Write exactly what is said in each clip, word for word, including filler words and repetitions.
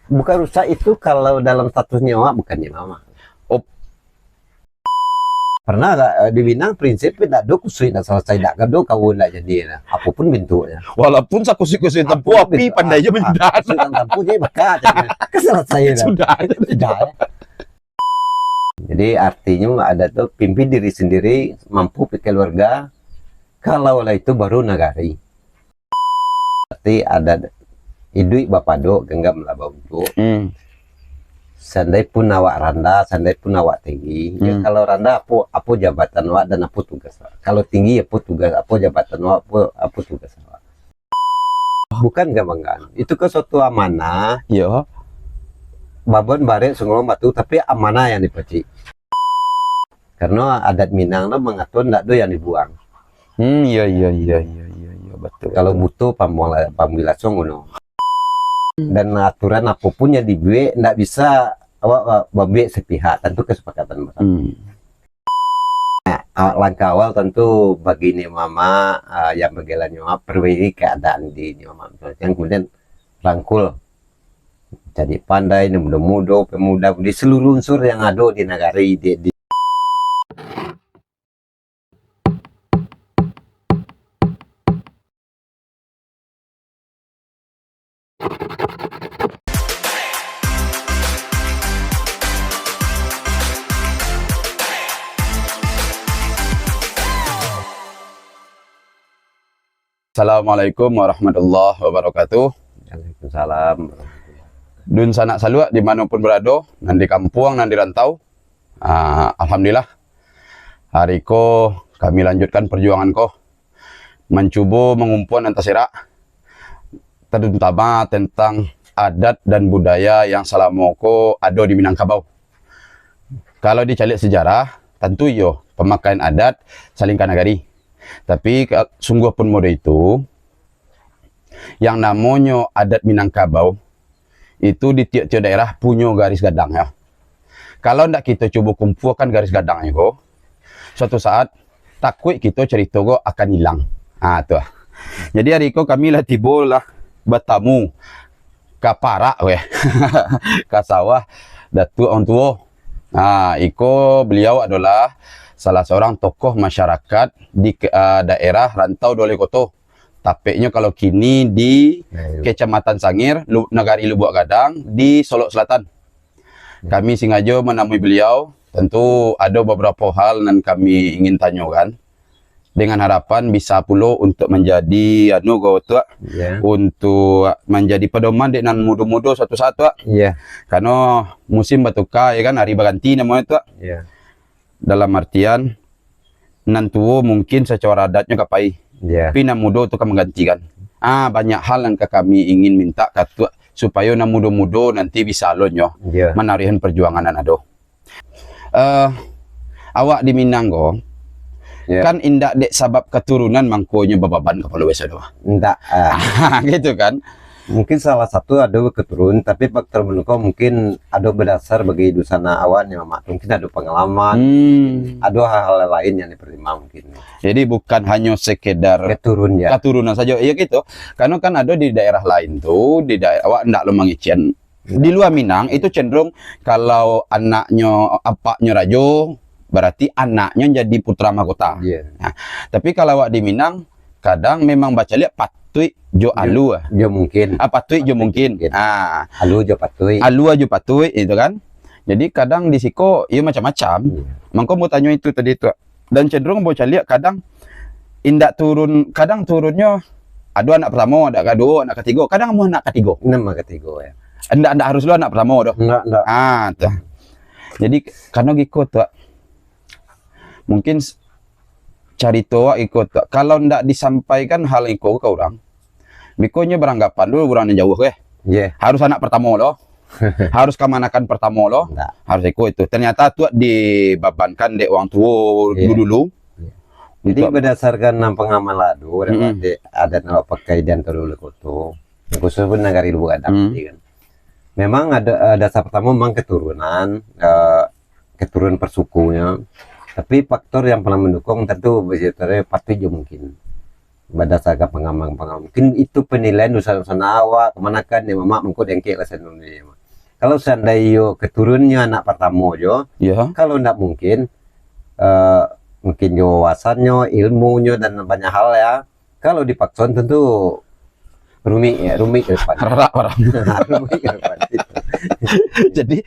Bukan rusak itu kalau dalam statusnyo awak bukan imam. Oh. Pernah tak, eh, di Minang prinsip ndak ado kusuik ndak salasai, ndak ado kaul ndak jadi lah. Apapun bentuknyo. Walaupun sakusuik-kusuik tampuah, api pandai je mandadak. Kusuik nan tampuah je bakal jadi. Kan salasai dah. Sudah. Sudah. Jadi artinyo adat tu pimpin diri sendiri, mampu keluarga. Kalau lah itu baru nagari. Berarti adat iduik bapadok, genggam lah bauntuak. Hmm. Sandai pun awak randah, sandai pun awak tinggi. Ya, hmm, kalau randah, apo, apo jabatan awak dan apo tugas awak? Kalau tinggi, apo tugas, apo jabatan awak, apo, apo tugas awak? Bukan kebanggaan. Itu kan suatu amanah. Iyo. Babon barek, sungguah batu, tapi amanah yang dipacik. Karena adat Minang tu mangatur ndak ado yang dibuang. Hmm, iya, iya, iya, iya, iya, iya, betul, kalau betul. Butuh pambuang, pambuang lasung, ngono. Dan aturan apapun yang dibuek, ndak bisa awak, awak babuek sepihak, tantu kesepakatan bersama. Hmm. Nah, a-, langkah awal tantu bagi ni mama, ah, yang bagilan nyawa perbaiki keadaan di ni mama. Yang kemudian rangkul, jadi pandai, ni mudo-mudo, pemuda, di seluruh unsur yang ado di nagari, di, di Assalamualaikum warahmatullahi wabarakatuh. Waalaikumsalam. Dunsanak saluak di mano pun barado, nan di kampuang, nan di rantau. Ah, alhamdulillah, hari ko kami lanjutkan perjuangan ko, mancubo mangumpuan nan taserak, tarutama tentang adat dan budaya yang salamo ko ado di Minangkabau. Kalau dicaliak sejarah, tantu iyo, pamakaian adat salingka nagari. Tapi, ka-, sungguah pun mudo itu, yang namonyo adat Minangkabau, itu di tiok-tiok daerah punyo garis gadangnyo. Kalau ndak kito cubo kumpuakan garis gadangnyo ko, suatu saat, takuik kito carito ko akan ilang. Ha, tu lah. Jadi, hari ko kami lah tibo lah batamu ka parak weh, ka sawah Datuak Wang Tuo. Ha, iko beliau adolah salah saurang tokoh masyarakat di ke-, ah, daerah Rantau Dua Baleh Koto. Tapeknyo kalau kini di Nah, iyo. Kecamatan Sangir, Lu-, Nagari Lubuak Gadang, di Solok Selatan. Ya. Kami sengajo manamui beliau, tantu ado babarapo hal nan kami ingin tanyokan. Dengan harapan bisa pulo untuk manjadi, anu, ko, Tuak, Ya. untuk manjadi padoman dek nan mudo-mudo suatu saat, Tuak. Ya. Karano musim batuka, ya kan, hari baganti namonyo, Tuak. Ya. Dalam artian, nan tuo mungkin sacara adatnyo ka pai, Ya. tapi nan mudo tu ka manggantikan. Ah, banyak hal nan ka kami ingin minta ka Tuak, supayo nan mudo-mudo nanti bisa alun nyo Ya. manarihan perjuangan nan ado. Eh, awak di Minang ko, Ya. kan indak dek sabab katurunan mangkonyo bababan kapalo biaso doh. Indak, ah. Gitu kan? Mungkin salah satu ado keturunan, tapi faktor mangko mungkin ado badasar bagi dunsanak awak ni, Mamak. Mungkin ado pangalaman, Hmm. ado hal-hal lain yang dipertimbang mungkin. Jadi bukan hanyo sekedar Keturun, ya. katurunan sajo. Iyo gitu. Karano kan ado di daerah lain tu, di daerah, awak ndak lo mangecekan. Di luar Minang itu cenderung kalau anaknyo, apaknyo rajo, berarti anaknyo jadi putra mahkota. Iya. Nah, tapi kalau awak di Minang, kadang memang bacaliak patuik jo Jo, alua. jo mungkin. Ah, patuik jo mungkin. Mungkin. Ah. Alua jo patuik. Alua jo patuik, itu kan. Jadi kadang di siko, iyo macam-macam. Iya. Mangko mau tanyo itu tadi tu. Dan cenderung ambo caliak kadang indak turun, kadang turunnyo ado anak pertamo, anak kaduo, anak katigo, kadang amuah anak katigo. Nan katigo, ya. Indak, indak harus lo anak pertamo doh. Indak, indak. Ah, tu. Jadi, karano giko tu, mungkin s-, carito awak iko tu, kalau ndak disampaikan hal iko ka urang, bikonyo baranggapan tu urang nan jauah, eh. Iya. Harus anak pertamo lo. Harus kamanakan pertamo lo. Ndak. Harus iko itu. Ternyata tu dibabankan dek wang tuo Iya. dulu-dulu. Iya. Jadi, Untuk badasarkan nan pangamalan tu, Mm-mm. dek adat nan awak pakai di antaro leko tu, khusus pun nagari Lubuak Gadang Mm. tadi kan. Memang ado, eh, dasar pertamo memang keturunan, eh, keturunan persukunyo. Tapi faktor yang paling mendukung tentu sekitar patuik jo mungkin. Badasarkan pangamalan-pangamalan. Mungkin itu penilaian dunsanak-dunsanak awak, kamanakan, dek mamak, mangko dengkek lah sadono ni. Kalau seandai iyo keturunnyo anak pertamo jo, ya, kalau ndak mungkin, eh, mungkin jo wawasannyo, ilmunyo, dan banyak hal ya. Kalau dipakso tentu rumik ya, rumik ke depan. Rarak barang. Rumik ke depan. Jadi,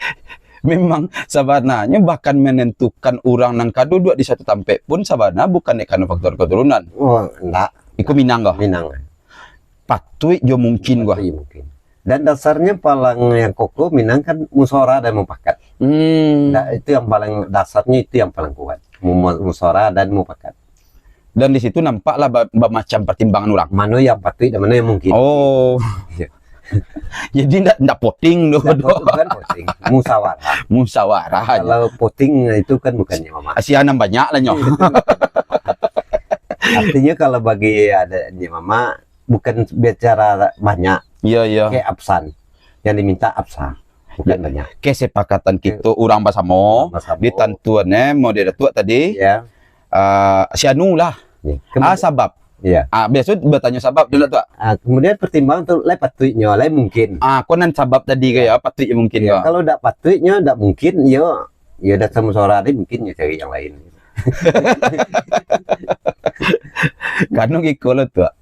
memang sabananyo bahkan menentukan urang nan ka duduak di satu tampek pun sabananyo bukan dek karano faktor keturunan. Oh, ndak. Iko Minang ko? Minang. Patuik jo mungkin ko. Patuik mungkin. Dan dasarnyo palang yang kokoh Minang kan musyawarah dan mupakat. Hmm. Nah, itu yang paling dasarnya, itu yang paling kuat. Mu-, mu-, musyawarah dan mupakat. Dan di situ nampaklah ba-, bamacam pertimbangan urang. Mano yang patuik dan mano yang mungkin. Oh. Iya. Jadi ndak, ndak voting tu. Ndak voting, bukan voting. Musyawarah. Musyawarah aja. Kalau voting itu kan bukannya mama. Sianan banyak lah nyo. Artinya kalau bagi ada ni mama, bukan bicara banyak. Iya, iya. Kayak absan. Yang diminta absan. Bukan banyak. Kesepakatan kito urang basamo, basamo. Ditantuan, eh, model Datuak tadi. Iya. Ah, si anu lah. Iya. Ah, sabab. Iya. Ah, biaso batanyo sabab dulu, Tuak. Ah, kemudian pertimbangan tu, lai patuiknyo, lai mungkin. Ah, ko nan sabab tadi ko ya, patuiknyo mungkin ko. Kalau dak patuiknyo, dak mungkin, yo, yo dak sama suara tadi, mungkin yo cari yang lain. Kano giko lo, Tuak.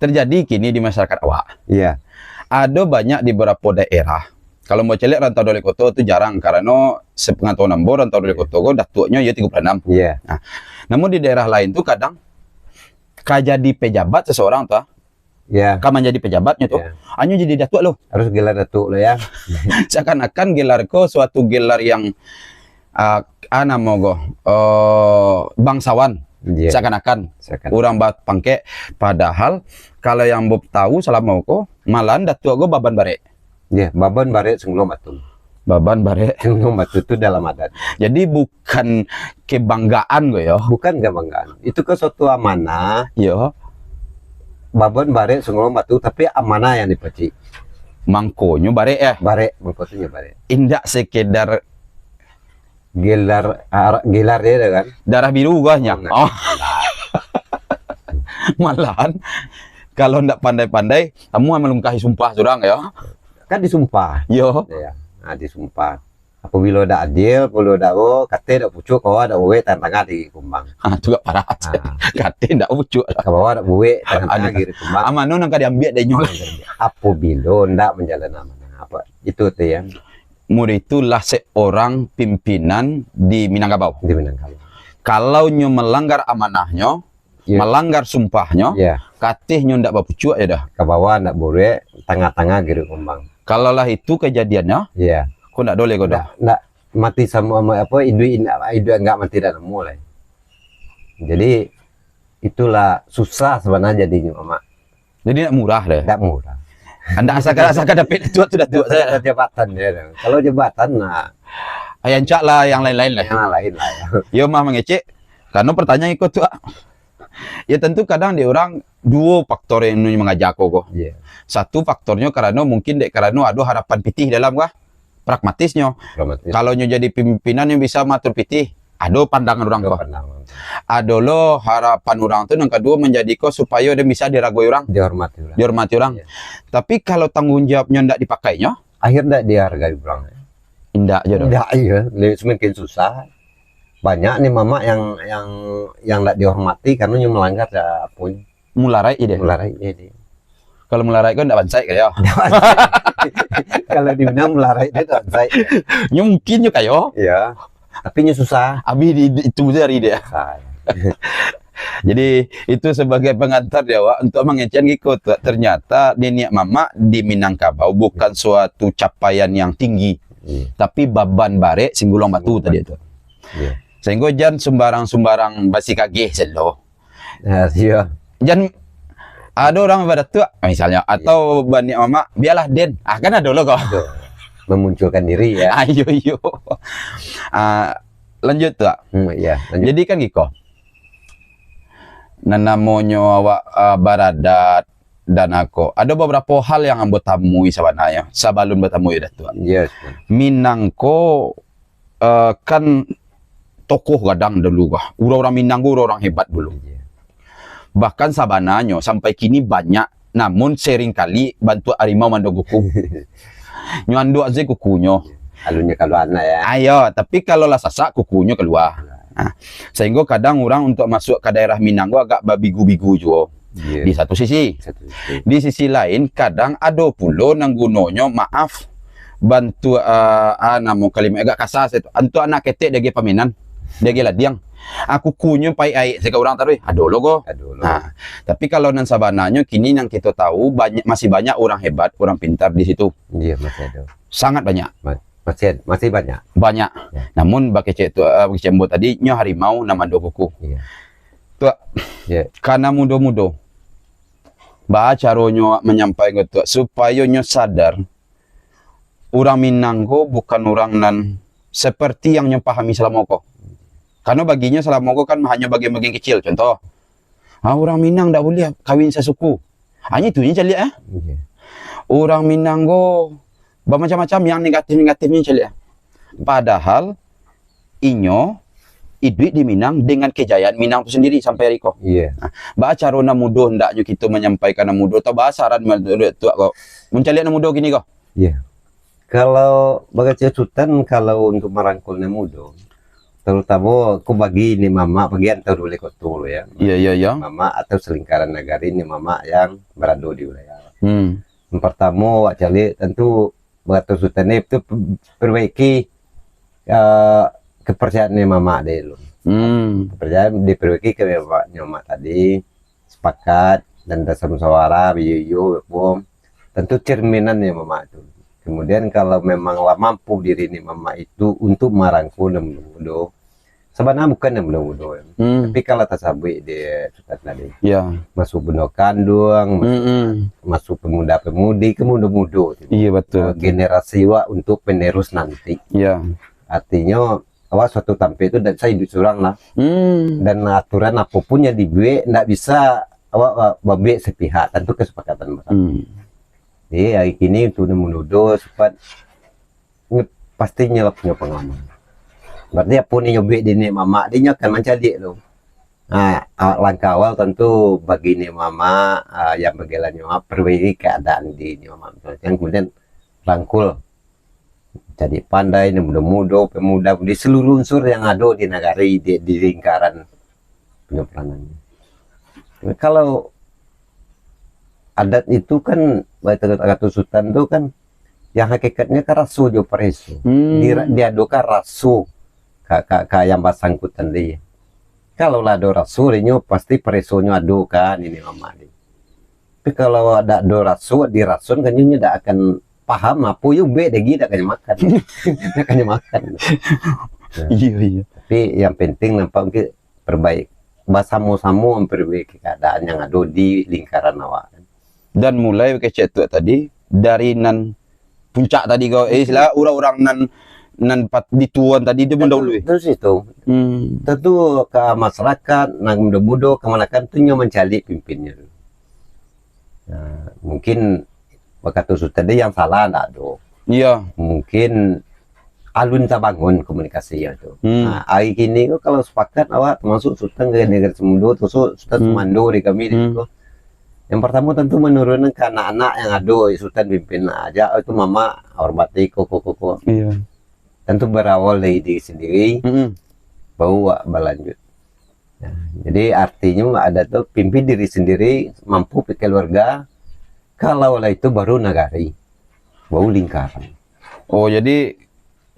Terjadi kini di masyarakat awak. Iya. Ado banyak di beberapa daerah. Kalau mau caliak rantau dari kota tu jarang, karano sepengetahuan ambo rantau dari kota ko datuaknyo iyo tigo puluh anam. Iya. Nah, namun di daerah lain tu kadang ka jadi pejabat seseorang tu, ah. Iya. Ka manjadi pejabatnyo tu, iya, hanyo jadi datuak lo. Harus gelar datuak lo ya. Seakan-akan gelar ko suatu gelar yang, ah, ah, namo ko, eh, bangsawan. Iya. Seakan-akan. Seakan. Urang bapangkek, padahal kalau yang ambo tahu salamo ko, malahan datuak ko baban barek. Iya, baban barek sungguang batu. Baban barek. Sungguang batu tu dalam adat. Jadi bukan kebanggaan ko yo. Bukan kebanggaan. Itu kan suatu amanah. Yo. Baban barek sungguang batu, tapi amanah yang dipacik. Mangkonyo barek, eh? Barek, mangkonyo barek. Indak sekedar gelar, ar-, gelar dia dah kan? Darah biru ko nyo. Nah. Oh. Malahan, kalau ndak pandai-pandai, kamu malungkahi sumpah surang, yo. Kan disumpah. Yo. Iya. Nah, disumpah. Apabilo dak adil, apabilo dak ro, kateh dak pucuk, kawa dak buek, tangah-tangah dikumbang. Ah, tu gak parah. Ah. Kateh dak pucuk. Kawa dak buek, tangah-tangah dikumbang. Amanah nan ka diambiak dek inyo lah. Apabilo ndak manjalankan amanah, apa? Itu tu ya. Murid itulah seorang pimpinan di Minangkabau. Di Minangkabau. Kalau nyo melanggar amanahnyo, iya, melanggar sumpahnyo, iya, kateh nyo ndak bapucuak ya dah. Ka bawah ndak buek, tangah-tangah girik kumbang. Kalau lah itu kejadiannyo, iya, ko ndak doleh ko dah. Ndak, ndak mati samo, samo apo, iduik, iduik ndak mati dak nemu lah. Jadi, itulah susah sebenarnya jadinyo, Mak. Jadi ndak murah deh. Ndak murah. Ndak asal-asal dapek datuak tu datuak sajo. Jabatan dia tu. Kalau jabatan, nah. Rancak lah yang lain-lain lah. Yang lain lah, ya. Yo mah mangecek. Karano pertanyaan iko tu, ah. Ya tentu kadang dek urang duo faktor yang mangaja ko ko. Iya. Satu faktornyo karano mungkin dek karano ado harapan pitih dalam kah? Pragmatisnyo. Pragmatis. Kalau nyo jadi pimpinan yang bisa maatur pitih, ado pandangan urang ko. Ado pandangan. Ado lo harapan urang tu, nan kaduo manjadi ko supayo den bisa diragoi urang. Dihormati urang. Dihormati urang. Iya. Tapi kalau tanggung jawabnyo ndak dipakainyo, akhir ndak dihargai urang. Indak je doh. Indak, iya. Semakin susah. Banyak ni mamak yang, yang, yang ndak dihormati karena nyo melanggar, apo ni. Mularaik je deh. Mularaik je deh. Kalau mularaik ko ndak bansaik kayo. Kalau di Minang mularaik je ndak bansaik. Nyo mungkin nyo kayo. Iya. Tapi nyo susah. Abih di, di, itu je hari dia. Susah. Jadi, itu sebagai pengantar di awak untuk mangecek giko tu. Ternyata niniak mamak di Minangkabau bukan suatu capaian yang tinggi. Iya. Tapi baban barek singguluang batu tadi tu. Iya. Sehingga jan sumbarang-sumbarang basikageh selo. Ah, iya. Jan ado urang badatuak, misalnyo, atau baniaik mamak, bialah den. Ah, kan ado lo ko. Ado. Memunculkan diri, ya. Ah, iyo, iyo. Ah, lanjut tu, ah. Hmm, iya, lanjut. Jadi kan giko. Nan namonyo awak, ah, baradat dan ako, ado babarapo hal yang ambo tamui sabananyo sabalun batamui datuak. Yes. Minang ko eh, kan tokoh gadang dulu kah. Urang-urang Minang ko urang-urang hebat dulu. Iya. Bahkan sabananyo sampai kini banyak, namun seringkali bantuak harimau mandonggoku. Nyo anduak se kukunyo. Alunnyo kalua anak ya. Ayo, tapi kalau lah sasak, kukunyo kalua. Nah, sahinggo kadang urang untuak masuak ka daerah Minang ko agak babigu-bigu juo. Iya. Di satu sisi. Satu sisi. Di sisi lain, kadang ado pulo nan gunonyo, maaf, bantuak, ah, ah, namo kalimat agak kasa sajo tu. Untuak anak ketek diagiah pamenan, diagiah ladiang. Ah, kukunyo paik aek, cakak urang taruih. Ado lo ko. Aduh lo. Nah, tapi kalau nan sabananyo kini yang kito tahu, banyak, masih banyak urang hebat, urang pintar di situ. Iya, masih ada. Sangat banyak. Ma- Masih ada, masih banyak. Banyak. Ya. Namun bakecek tu, ah, bakecek ambo tadi, nyo harimau nan manduak kuku. Iya. Tuak, Ya. kana mudo-mudo, baa caronyo manyampaikan tu, supayo nyo sadar, urang Minang ko bukan urang nan seperti yang nyo pahami salamo ko. Karano baginyo salamo ko kan hanyo bagian-bagian kecil. Contoh, ah, urang Minang dak buliah kawin sasuku. Hanyo itu nyo caliak, eh. Iya. Urang Minang ko bamacam-macam yang negatif-negatifnyo caliak. Padahal inyo iduik di Minang dengan kejayaan Minang tu sendiri sampai hari ko. Iya. Baa caro nan mudo hendaknyo kito manyampaikan nan mudo, atau baa saran menurut tuak ko? Mun caliak nan mudo kini ko. Iya. Kalau bakecek Sutan, kalau untuk marangkul nan mudo, terutamo ko bagi ni mamak, bagi antaro uleh koto lo ya. Iya, iya, iya. Mamak atau selingkaran nagari ni mamak yang berado di wilayah. Hmm. Yang pertamo, awak caliak tentu bakecek Sutan ni tu perbaiki, eh, kepercayaan ni mamak dulu. Hmm. Kepercayaan diperbaiki ke mamak, mamak tadi, sepakat dan rasa musyawarah, iyo-iyo, bom. Tentu cerminan ya mamak tu. Kemudian kalau memang lah mampu diri ni mamak itu untuk marangkul dan mudo, sebenarnya bukan yang mudo-mudo ya. Hmm. Tapi kalau tasabuik di Sutan tadi, Ya. masuk benua kanduang, masuk, Hmm. masuk pemuda-pemudi, ke mudo-mudo tu. Iya, betul. Eh, generasi wak untuk penerus nanti. Ya. Artinyo, awak suatu tampek tu dak bisa hidup surang lah. Hmm. Dan aturan apopun yang dibuek, ndak bisa awak, awak babuek sepihak, tantu kesepakatan bersama. Hmm. Jadi hari kini tu nan mudo-mudo sempat nge-, pasti nyo lah punyo pangalaman. Berarti apo ni nyo buek di ni mamak, dia nyo akan mancaliak tu. Ha, a-, langkah awal tentu bagi ni mamak, ah, yang bagian ni mamak, perbaiki keadaan di ni mamak. Yang kemudian rangkul, jadi pandai, ni mudo-mudo, pemuda, di seluruh unsur yang ado di nagari, di, di lingkaran penyomprangan. Kalau adat itu kan, bak-, kata Sutan tu kan, yang hakikatnya kan raso jo pareso. Hmm. Di-, diadokan raso ka, ka, ka yang basangkutan tadi. Kalau lah ado raso, dinyo pasti paresonyo ado kan, ini mamak ni. Tapi kalau dak ado raso, dirason kan, inyo dak akan paham apo yo buek dagi, dak akan makan. Dak akan makan. Iya, iya. Tapi yang penting nampak mungkin perbaik, basamo-samo memperbaiki keadaan yang ado di lingkaran awak. Dan mulai kecek tu tadi, dari nan puncak tadi ko, eh, istilah urang-urang nan, nan pat-, dituan tadi tu mendahului. Terus itu, Hmm. tentu ke masyarakat, nan mudo-mudo, kamanakan tu nyo mancaliak pimpinnyo. Nah, mungkin bak kata Sutan tadi yang salah ndak ado. Iya. Mungkin alun tabangun komunikasi tu. Hmm. Nah, hari kini ko kalau sepakat awak, termasuk Sutan ke Negeri Semudo, termasuk Sutan Hmm. Sumando di kami di Hmm. situ. Yang pertama tentu menurunkan ke anak-anak yang ado, Sutan pimpin aja, itu mamak hormati, ko, ko, ko, ko. Iya. Tentu berawal dari diri sendiri, Mm-mm. baru awak berlanjut. Nah, jadi artinya ada tu pimpin diri sendiri, mampu pi keluarga, kalau lah itu baru nagari, baru lingkaran. Oh, jadi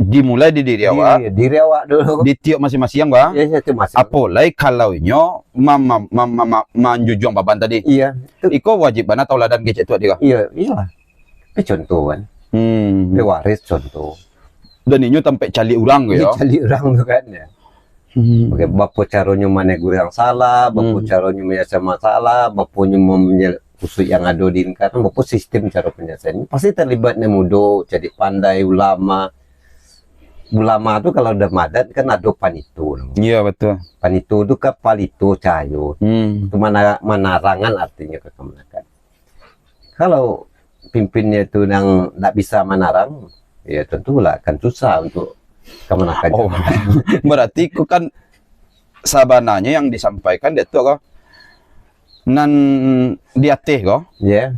dimulai di diri Diri, awak, diri awak dulu. ditiok masing-masing, Bang. Ya, ya, itu masih. Apo lai kalau inyo ma-, ma-, ma-, ma-, ma-, manjujuang baban tadi. Iya, itu. Iko wajib bana tauladan kecek tu, Dik. Iya, iyalah. Itu contoh kan. Hmm. Itu waris contoh. Dan inyo tampek caliak urang ko, Dia ya. Caliak urang tu kan ya. Hmm. Oke, bapo caronyo manegur yang salah, bapo Hmm. caronyo menyelesaikan masalah, bapo nyo menyel-, kusuk yang ado di lingkaran, bapo sistem caro penyelesaian. Pasti terlibat nan mudo, jadi pandai, ulama. Ulama tu kalau dalam adat kan ado panito namanya. Iya, betul. Panito tu kan palito cahayo. Hmm. Itu mana-, manarangan artinyo ka kamanakan. Kalau pimpinnya itu yang ndak bisa manarang, ya tentulah akan susah untuk kamanakan. Oh, berarti ko kan sabananyo yang disampaikan dek tu ko, nan di ateh ko, Ya.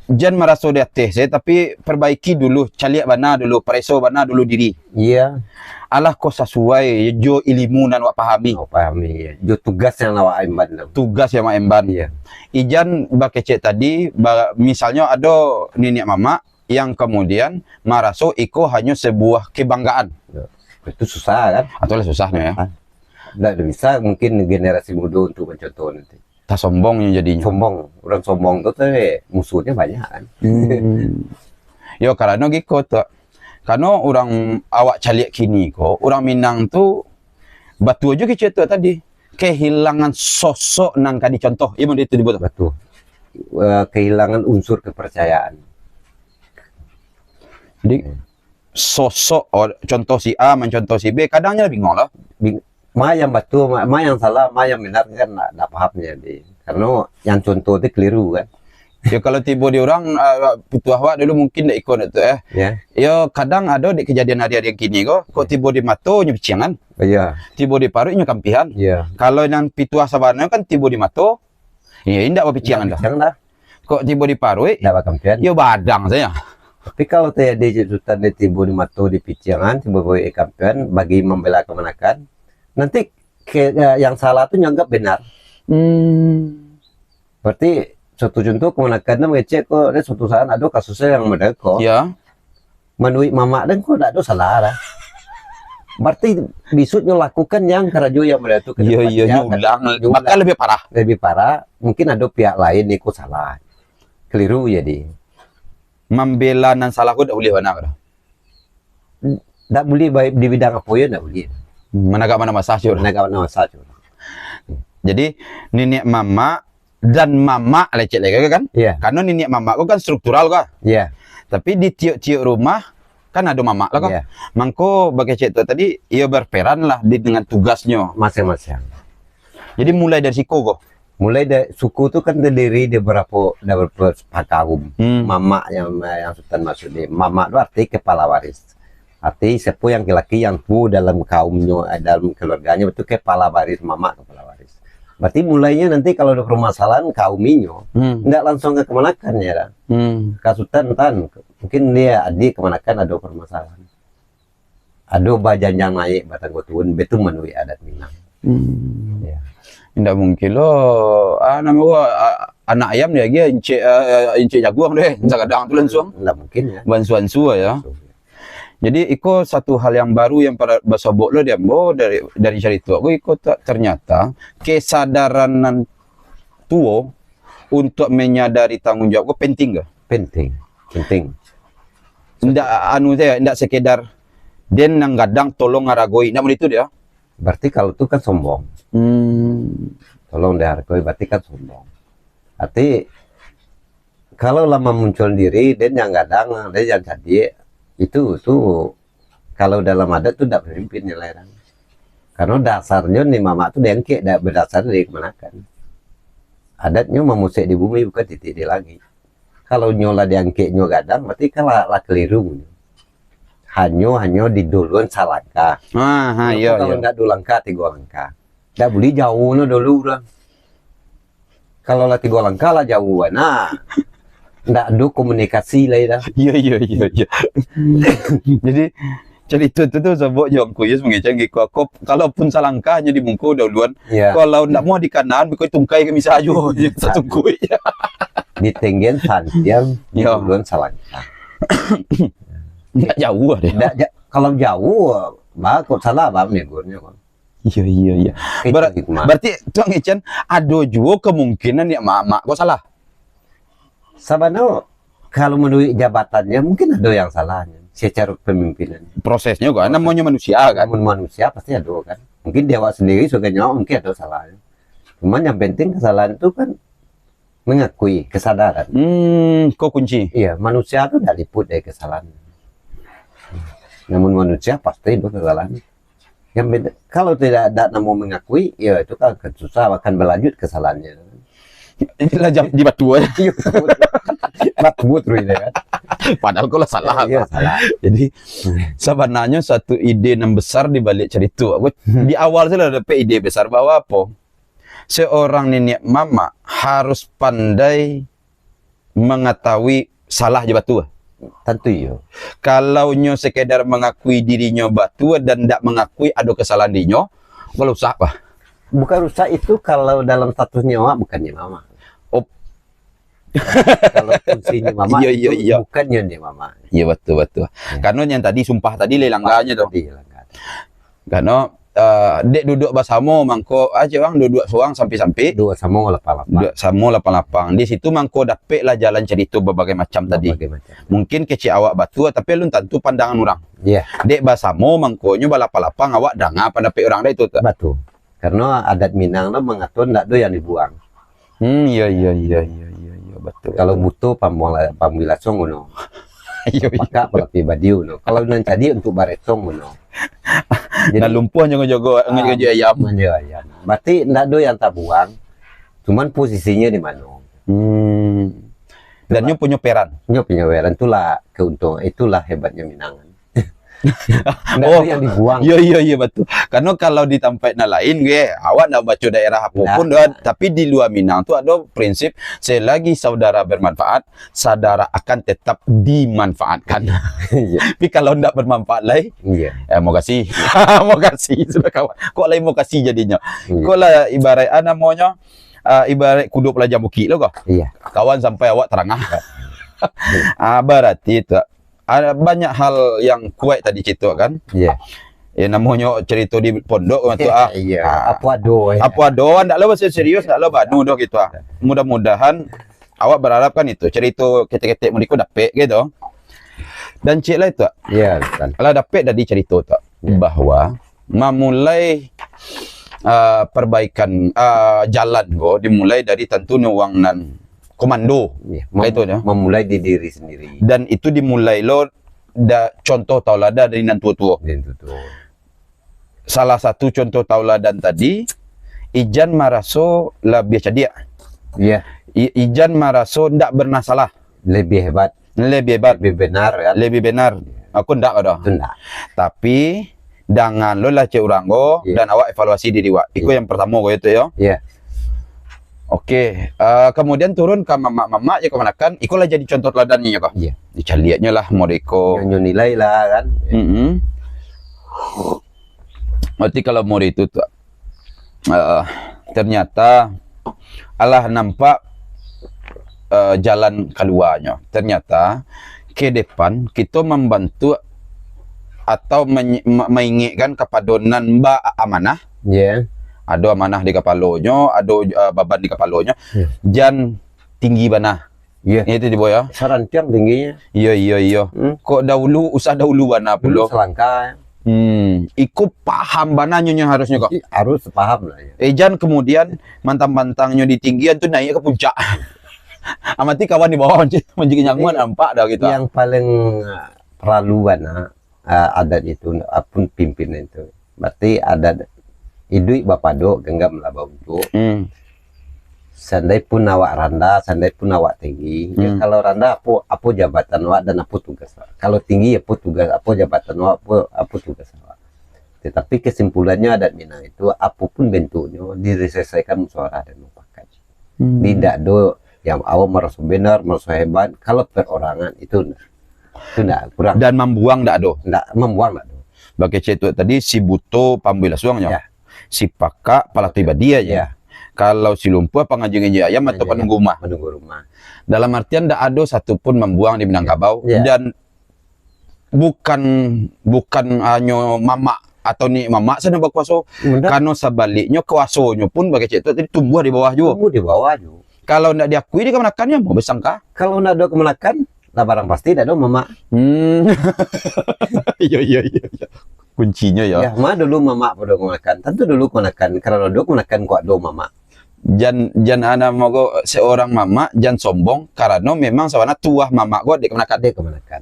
jan maraso di ateh se, tapi perbaiki dulu, caliak bana dulu, pareso bana dulu diri. Iya. Alah ko sasuai jo ilimu nan wak pahami. Oh, pahami, iya. Jo tugas yang awak emban tu. Tugas yang awak emban. Iya. Ijan bakecek tadi, ba-, misalnyo ado niniak mamak yang kemudian maraso iko hanyo sebuah kebanggaan. Ya. Itu susah, kan? Atau lah susah, ya. Ah. Ndak bisa mungkin generasi muda untuk mencontoh nanti. Tasombong yang jadinyo. Sombong. Urang sombong tu, tu, eh, musuhnyo banyak, kan? Hmm. Yo, karano giko tu. Karano urang awak caliak kini ko, urang Minang tu, batua jo kecek tu tadi, kehilangan sosok nan ka dicontoh. Iyo, model itu dibuat tu. Batua. Eh, kehilangan unsur kepercayaan. Jadi, hmm, sosok, oh, contoh si A, mencontoh si B, kadang nyo bingung lah. Bing-, ma yang batua, ma, ma yang salah, ma yang benar kan ndak, ndak paham jadi. Karena yang contoh tu keliru kan. Yo, kalau tibo di urang, ah, pituah awak dulu mungkin ndak iko ndak tu, eh. Ya. Yo, kadang ado di kejadian hari-hari yang kini ko, kok tibo di mato nyo piciangan. Iya. Tibo di paruik nyo kampihan. Iya. Kalau nan pituah sabana kan tibo di mato, ya indak bapiciangan dah. Ndak piciang dah. Kok tibo di paruik? Ndak bakampihan. Yo, badang saja. Tapi kalau tajadi Sutan di tibo di mato di piciangan, tibo di kampihan, bagi membela kamanakan, nanti ke, eh, yang salah tu nyanggap benar. Hmm. Berarti suatu contoh kamanakan tu mangecek ko, ada suatu saat ado kasusnya yang model ko. Ya. Manuik mamak den ko ndak ado salah lah. Berarti bisuak nyo lakukan yang karajo yang model tu ke depan. Iya, iya, nyo ulang, nyo ulang. Bakal lebih parah. Lebih parah, mungkin ado pihak lain iko salah. Keliru jadi. Mambela nan salah ko ndak buliah bana. Ndak buliah baik di bidang apo yo ndak buliah. Managak mana masa, Cur. Managak mana masa, Cur. Jadi, niniak mamak dan mamak lecek lagi kan? Iya. Karena niniak mamak ko kan struktural ko. Iya. Tapi di tiok-tiok rumah kan ado mamak lah ko. Iya. Mangko bakecek tu tadi, iyo berperan lah di, dengan tugasnyo. Masing-masing. Jadi mulai dari siko ko. Mulai dari suku tu kan terdiri dari berapa, dari berapa kaum. Hmm. Mamak yang, yang Sutan maksud ni. Mamak tu arti kepala waris. Arti siapa yang laki-laki yang tua dalam kaumnyo, eh, dalam keluarganyo, itu kepala waris, mamak kepala waris. Berarti mulainya nanti kalau ada permasalahan kaum inyo, hmm, ndak langsung ke kamanakan ya dah. Hmm. Ka Sutan, Tan, mungkin dia adik kamanakan ada permasalahan. Ado bajanjang naik, batanggo turun, betu manuruik adat Minang. Hmm. Ya. Indak mungkin lo, ah, namo ko, ah, anak ayam dia lagi, encik, ah, encik jaguang deh, sagadang tu langsung. Ndak mungkin, ya. Bansu-ansu ya. Bansu. Jadi, iko satu hal yang baru yang para-, basobok lo di ambo dari, dari carito ko, iko ta-, ternyata kesadaran nan tuo untuk menyadari tanggung jawab ko penting ke? Penting, penting. Ndak anu saja, ndak sekedar, "Den nan gadang tolong aragoi," ndak begitu dia. Berarti kalau tu kan sombong. Hmm. Tolong dihargoi, berarti kan sombong. Berarti kalau lah mamunculan diri, den yang gadang, den yang cadiak, itu, tu kalau dalam adat tu ndak pamimpin nilai urang. Karena dasarnyo ni mamak tu diangkek dak badasar dari kamanakan. Adatnyo mamusek di bumi bukan titik di langik. Kalau nyo lah diangkek nyo gadang, berarti kan lah, lah keliru. Hanyo, hanyo di duluan salangkah. Ah, ha, nyo iyo, kalau iyo. Ndak dua langkah, tigo langkah. Ndak buliah jauah no dulu urang. Kalau lah tigo langkah lah jauah, nah. Ndak ado komunikasi lai dah. Iyo, iyo, iyo, iyo. Jadi, carito tu, tu sabab jo Angku Yus mangecek giko. Ko, kalaupun salangkah nyo di muko dahuluan, iyo. Kalau ndak mau di kanan, biko tungkai ka misa ajo, satungkuik. Di tenggen santiang, iyo. Dahuluan salangkah. Ndak jauah deh. Ndak ja-, kalau jauah, bah, kok salah bah menegurnyo, kok. Iyo, iyo, iyo. Itu Ber-, hikmah. Berarti tu Ang Ichan, ado juo kemungkinan niniak mamak ko salah. Sabana, kalau manuruik jabatannya, mungkin ado yang salah secara pemimpinan. Prosesnya kan, proses. Namonyo manusia kan. Namun manusia pasti ado kan. Mungkin di awak sendiri sebagai nyawa mungkin ado salah. Cuman yang penting kesalahan itu kan mengakui kesadaran. Hmm, ko kunci. Iya, manusia tu ndak liput dari kesalahan. Namun manusia pasti ado kesalahan. Yang beda, kalau tidak, tidak mau mengakui, ya itu kan akan susah, akan berlanjut kesalahannya. Inilah jam di batu aja. Iya, betul. Batu terus ini kan. Padahal kau lah salah. Iya, salah. Jadi, sebenarnya satu ide yang besar di balik cerita. Aku, hmm, di awal saya lah dapat ide besar bahwa apa? Seorang niniak mamak harus pandai mangatahui salah jo batua? Tantu iyo. Kalau nyo sekedar mangakui dirinyo batua dan ndak mangakui ado kesalahan dirinyo, kalau usah, bah. Bukan rusak itu kalau dalam statusnyo awak bukan nyo mamak. Oh. Kalau fungsinyo mamak Iyo, iyo, itu iyo. bukan nyo nyo mamak. Iyo, batua, batua. Ya. Karano yang tadi sumpah tadi lai langganyo tu. Tadi langgar. Karano, eh, dek duduak basamo mangko, ah, cik urang duduak surang sampi-sampi. Duduak samo lapang-lapang. Duduak samo lapang-lapang. Di situ mangko dapeklah jalan carito babagai macam tadi. Babagai macam. Mungkin kecek awak batua, tapi alun tantu pandangan urang. Ya. Dek basamo mangkonyo balapang-lapang, awak danga pandapek urang dah itu tu. Batua. Karano adat Minang tu mangato ndak ado yang dibuang. Hmm, iyo, iyo, iyo, iyo, iyo, iyo, batua, Kalau batua. buto pambuang la-, pambuih lasuang guno. Iyo, iyo. Pakak palapih badiu guno. Kalau nan cadiak untuak baretong guno. Jadi, Nan lumpuah nyo ngajogo, ah, ngajogo ayam. ngajogo ayam. Berarti ndak ado yang tabuang. Cuman posisinyo di mano. Hmm. Dan Itulah. nyo punyo peran. Nyo punyo peran, itulah keuntungan, itulah hebatnyo Minang. Ndak Oh, ado yang dibuang. Iyo, iyo, iyo, batua. Karano kalau di tampek nan lain, ge, awak ndak baco daerah apo Ndak. pun doh, tapi di lua Minang tu ado prinsip, selagi saudara bermanfaat, saudara akan tetap dimanfaatkan. Iya. Tapi kalau ndak bermanfaat lai, Iya. eh, makasih. Makasih sudah kawan. Kok lain makasih jadinyo? Iya. Kok lah ibarat, ah, namonyo, ah, ibarat kudo palajang bukik lo ko. Iya. Kawan sampai awak tarangah. Iya. Ah, berarti tu, ah, banyak hal yang kuat tadi cito kan. Iya. Ya, namonyo carito di pondok tu, ah. Iya. Ah. Apo ado, ya. Apo ado, ndak lo serius, ndak lo banu doh gitu, ah. Mudah-mudahan awak berharap kan itu, carito ketek-ketek muriko dapek gitu. Dan cek lah itu, ah. Iya, Tan. Lah dapek tadi carito tu, Iya. bahwa mamulai, ah, perbaikan, ah, jalan ko dimulai dari tantu nyo wang nan komando. Iya, Kayak mem-, itu, ya. memulai di diri sendiri. Dan itu dimulai lo da-, contoh tauladan dari nan tuo-tuo. Dari nan tuo-tuo. Salah satu contoh tauladan tadi, Ijan maraso labiah cadiak. Iya. I-, Ijan maraso ndak pernah salah. Lebih hebat. Lebih hebat. Lebih benar, kan? Lebih benar. Aku ndak, doh. Itu ndak. Tapi, dangan lo lah cek urang ko, Iya. dan awak evaluasi diri awak. Iko Iya. yang pertamo ko itu, yo. Iya. Oke, eh, kemudian turun ka mamak-mamak je kamanakan, iko lah jadi contoh teladan nyo ko. Iya. Dicaliaknyo lah, mode iko. Nyo, nyo nilai lah, kan? Mm-mm. Berarti kalau mode itu tu, eh, ternyata alah nampak, eh, jalan kaluanyo. Ternyata, ke depan, kito mambantuak atau menye-, ma-, maingekkan kapado nan ba-, amanah. Iya. Ado amanah di kapalonyo, ado, eh, baban di kapalonyo. Iya. Jan tinggi bana. Iya. Itu di bawah, ya. Sarantiang tingginyo. Iyo, iyo, iyo. Hmm. Kok dahulu, usah dahulu bana Dulu pulo. selangkah. Hmm. Iko paham bana nyo, nyo harusnyo kok. I-, harus paham lah, ya. Eh, jan kemudian mantang-mantangnyo di tinggian tu naik ke puncak. Amati kawan di bawah, mancik, mancik nyanguan Jadi, nampak dah gitu. yang paling, uh, perlu bana, uh, adat itu, apun pimpinan itu. Berarti adat iduik bapadok, genggam lah bauntuk. Hmm. Sandai pun awak randah, sandai pun awak tinggi. Ya, Hmm. kalau randah, apo, apo jabatan awak dan apo tugas awak. Kalau tinggi, apo tugas, apo jabatan awak, apo, apo tugas awak. Tetapi kesimpulannya adat Minang itu, apo pun bentuknyo, diselesaikan musyawarah dan mufakat. Hmm. Tidak ado yang awak maraso benar, maraso hebat. Kalau perorangan, itu ndak. Itu ndak, kurang. Dan mambuang ndak ado. Ndak, mambuang ndak ado. Bakecek tu tadi, si buto pambuih lasuang nyo. Ya. Si pakak palapih badiu aja. Ya. Kalau si lumpuah pangaji-ngaji ayam atau Ngaji panunggu ayam, rumah. panunggu rumah. Dalam artian ndak ado satu pun mambuang di Minangkabau. Ya. Dan bukan, bukan hanyo mamak atau niniak mamak sajo bakuaso. Mudah. Karano sabaliknyo, kuasonyo pun bakecek tu tadi tumbuah di bawah juo. Tumbuah di bawah juo. Kalau ndak diakui di kamanakan, yo mau basangka. Kalau ndak ado kamanakan, lah barang pasti ndak ado mamak. Hmm. Iyo, iyo, iyo, iyo. Kuncinyo, yo. Ya, ma dulu mamak pado kamanakan. Tantu dulu kamanakan, karano ado kamanakan kok ado mamak. Jan, jan ana mogo seorang mamak, jan sombong, karano memang sabana tuah mamak ko dek kamanakan. Dek kamanakan.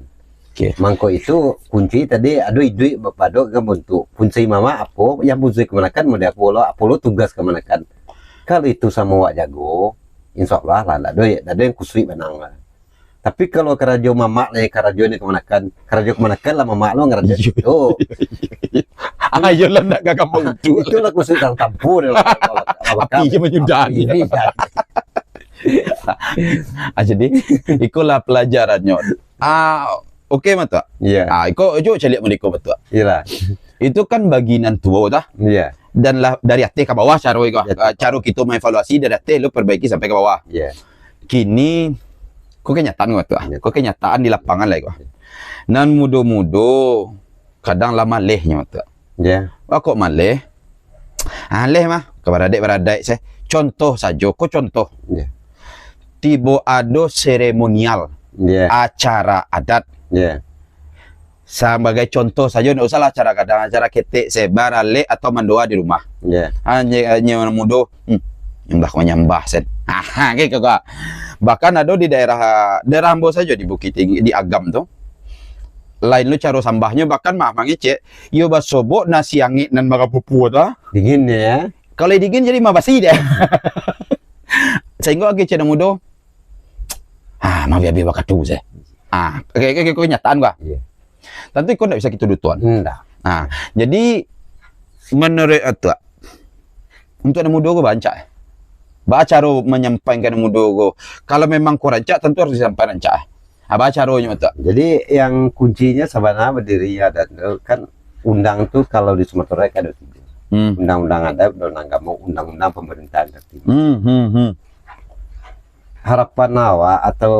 Oke. Mangko itu kunci tadi ado iduik bapadok ka bantuk. Fungsi mamak apo, yang fungsi kamanakan model apo lo, apo lo tugas kamanakan. Kalau itu samo awak jago, insya Allah lah, ndak ado, ndak ado yang kusuik banang lah. Tapi kalau karajo mamak lah, karajo ni kamanakan, karajo kamanakan lah mamak lo ngarajo. Iyo. Oh. Ayo lah nak ka kampung tu. Itulah kusuik dalam tampur lah. Api je manyudah. Api je manyudah. Ah, jadi, ikolah pelajarannyo. Ah, oke, Matuak. Iya. Ah, iko, jo caliak mode ko, Matuak. Iyalah. Itu kan bagi nan tuo, tah. Iya. Dan lah, dari ateh ka bawah caro iko. Iya. Ah, caro kito mengevaluasi dari ateh, lo perbaiki sampai ka bawah. Iya. Kini, ko kenyataan, Matuak. Iya. Ko kenyataan di lapangan lah, iko. Iya. Nan mudo-mudo, kadang lah malehnyo, Matuak. Iya. Wah, kok maleh? Aleh mah, ka baradaik-baradaik se. Contoh sajo, ko contoh. Iya. Tibo ado seremonial, Iya. acara adat. Iya. Sabagai contoh sajo, ndak usahlah acara gadang, acara ketek se, baralek atau mandoa di rumah. Iya. Hanyo, hanyo mudo, hmm, nyambah ko nyambah sen. Aha, kayak gitu. Bahkan ado di daerah, daerah ambo sajo di Bukittinggi, di Agam tu. Lain lo caro sambahnyo, bahkan mah mangecek, iyo basobok nasi angek nan marapupuah tu, ah. Dingin ya. Kalau dingin jadi mabasi deh. Sehingga kecek nan mudo, ah, mah biar-biar bakatu se. Ah, kayak, kayak, kayak kenyataan gua. Iya. Tentu iko ndak bisa kito dutuan. Ndak. Ah, jadi menurut Atuak, untuk nan mudo ko rancak, eh. Baa caro manyampaikan nan mudo ko. Kalau memang ko rancak, tentu harus disampaikan rancak, eh. Baa caronyo, Atuak? Jadi, yang kuncinya sabananyo badiri adat tu kan, undang tu kalau di Sumatera kan ada tiga. Hmm. Undang-undang adat, undang-undang agamo, undang-undang pemerintahan tertinggi. Hmm, hmm, hmm. Harapan awak atau,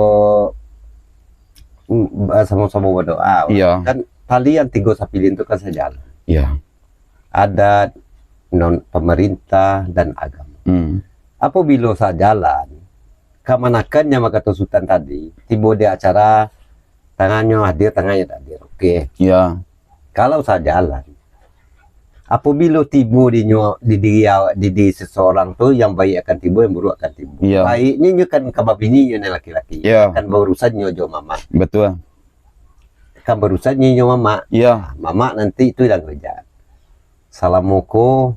mm, sama-sama berdoa, Iya. kan tali yang tiga sapilin tu kan sajalan. Iya. Adat, non, pemerintah, dan agama. Hmm. Apabila sajalan, kamanakan yang bakato Sutan tadi, tibo di acara, tangannyo hadir, tangannyo tak hadir. Oke. Iya. Kalau sajalan, apabila tibo di nyo, di diri awak, di diri seseorang tu, yang baik akan tibo, yang buruk akan tibo. Iya. Baiknyo nyo kan ka babini nyo nan laki-laki. Iya. Kan baurusan nyo jo mamak. Betul. Kan baurusan nyo jo mamak. Iya. Mamak nanti tu yang kerja. Salamo ko,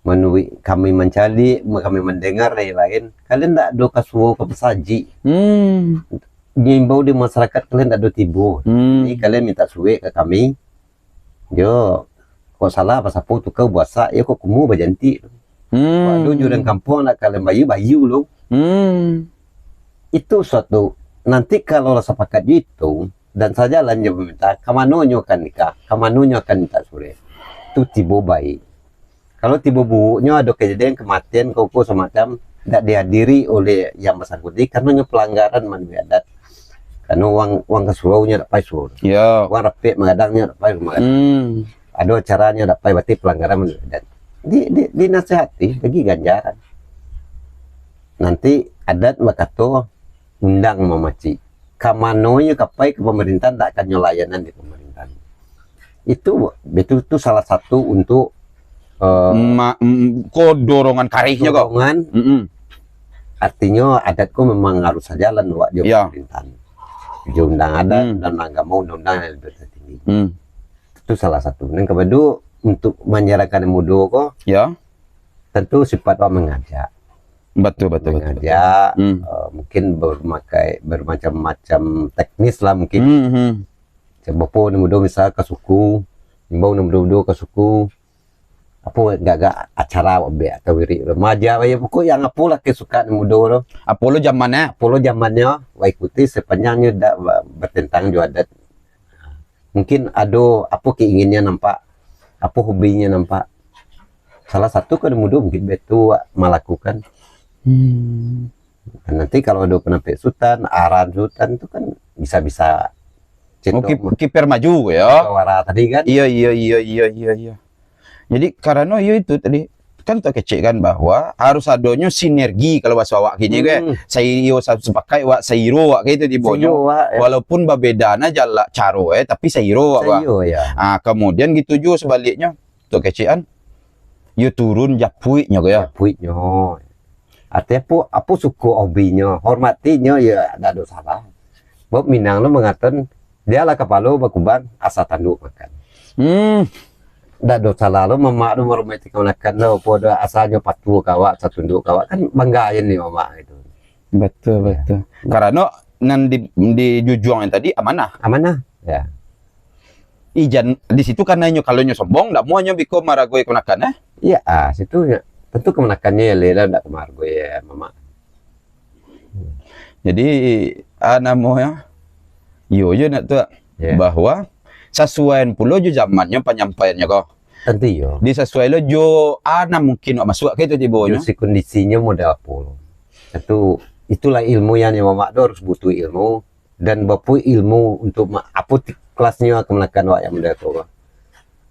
manuruik kami mancaliak, kami mandengar lain-lain, kalian ndak ado ka suo ka basajik. Hmm. Diimbau di masyarakat, kalian ndak ado tibo. Hmm. Jadi, kalian minta suek ka kami. Yo, kok salah apa sapo tukar basak, yo kok kumuah bajantik. Hmm. Kok ado jurang kampuang nak kalian bayu, bayu lo. Hmm. Itu suatu, nanti kalau lah sapakat jo itu, dan sajalan jo pemerintah, ka mano nyo akan nikah, ka mano nyo akan minta suek. Tu tibo baik. Kalau tibo buruknyo, ado kejadian kematian, ko-ko samacam, dak dihadiri oleh yang bersangkutan, karena nyo pelanggaran manuruik adat. Karena wang, wang ka surau nyo dak pai surau. Ya. Wang rapek magadang nyo dak pai rumah gadang. Hmm. Ado acara nyo dak pai, berarti pelanggaran manuruik adat. Di, di, dinasihati, bagi ganjaran. Nanti adat bakato, undang mamacik. Ka mano nyo ka pai, ka pamerintahan, dak ka nyo layanan di pamerintahan. Itu, itu tu salah satu untuk, eh, Ma-, mm, ko dorongan karihnyo ko. Dorongan. Mm-mm. Artinyo, adat ko memang harus sajalan awak jo Ya. pamerintahan. Jo undang adat, Hmm. undang agamo, undang-undang yang lebih tertinggi. Hmm. Itu salah satu. Nan kabadu, untuk manyarankan mudo ko, Ya. tentu sifat awak mengajak. Betul, betul, betul, betul. Mengajak, Hmm. eh, mungkin bermakai, bermacam-macam teknis lah mungkin. Hmm, hmm. Sebab apo nan mudo misal ka suku, imbau nan mudo-mudo ka suku, apo gagak acara awak buek atau wirik lo. Maja bae pokok yang apo lah kesukaan nan mudo lo. Apo lo zaman, eh? Apo lo zamannyo, awak ikuti sepanjang nyo dak ba-, bertentang jo adat. Mungkin ado apo keinginnyo nampak, apo hobinyo nampak. Salah satu kan mudo mungkin betu awak malakukan. Hmm. Nanti kalau ado penampek Sutan, arahan Sutan tu kan bisa-bisa Oh, cetok ki-, kiper maju, ya. Wara tadi kan. Iya, iya, iya, iya, iya, iya. Jadi, karano iyo itu tadi, kan tak kecek kan bahwa harus adonyo sinergi kalau bahasa awak kini, kan. Hmm. Sairo sa-, sepakat awak, sairo awak, kayak itu tibo nyo. Sairo awak, ya. Walaupun babeda na jalak caro, eh, tapi sairo awak, bah. Sairo, ya. Ah, kemudian gitu juga sebaliknya, tak kecek kan. Yo turun japuiknyo, ya. Japuiknyo. Arti apo, apo suko hobinyo, hormatinyo, ya, ndak ado salah. Sebab Minang lo mangatokan, dialah kapalo bakubang, asa tanduk makan. Hmm. Ndak ado salah lo, mamak lo marumah kamanakan lo, apo do asanyo patuh ka awak, satunduk ka awak, kan bangga aja ni mamak itu. Betul, Ya. betul. Karano nan di, dijujuang tadi amanah. Amanah, ya. Ijan, di situ karano inyo, kalau inyo sombong, ndak muahnyo biko maragoi kamanakan, eh? Iya, ah, situ ya. Tentu kamanakannyo ya, Lela, ndak ka maragoi ya, mamak. Jadi, ah, namonyo, iyo jo nak tu, Ya. bahwa sasuaian pulo jo zamannyo panyampaiannyo ko. Tantu iyo. Disasuai lo jo, ah, nan mungkin wak masuak ka itu Jo tibonyo. si kondisinyo model apo lo. Itu, itulah ilmu yang Mamak tu harus butuh ilmu dan bapu ilmu untuk ma-, apo ti-, kelasnyo akan manakan wak yang model tu.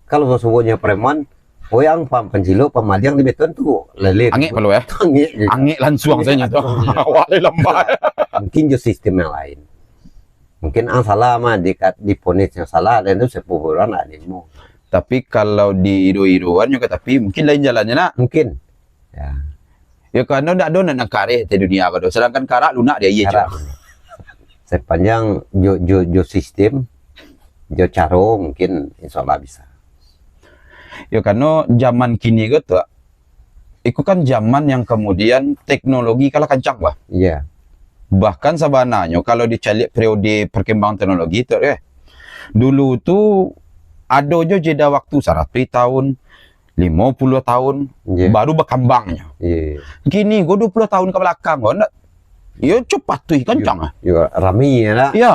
Kalau basuonyo preman, oyang pam pancilok, pamaliang di beton tu, lele. Angek palu, eh? Angek je. Angek lansuang Angek sajo tu. lansuang je. Awak lai lambat. Mungkin jo sistem yang lain. Mungkin ang salah mah, di kat-, diponisnyo salah, dan tu sepupuran nak ilmu. Tapi kalau di iru-iruan nyo ka tapi, mungkin lain jalannyo nak. Mungkin. Ya. Ya, karano ndak ado nan, nan kareh di dunia ko tu. Sedangkan karak lunak di aia, Karak. Cak. Sepanjang jo, jo, jo sistem, jo caro, mungkin insya Allah bisa. Ya, karano zaman kini ko tu, iko kan zaman yang kemudian teknologi kalah kancang, bah. Iya. Bahkan sabananyo kalau dicaliak periode perkembangan teknologi tu, eh, dulu tu ado jo jeda waktu saratuih tahun, limo puluah tahun, Iya. baru bakambangnyo. Iya. Kini ko duo puluah tahun ka balakang ko, ndak, iyo, cepat tu, kancang ah. Yo, rami ya, nak? Ya.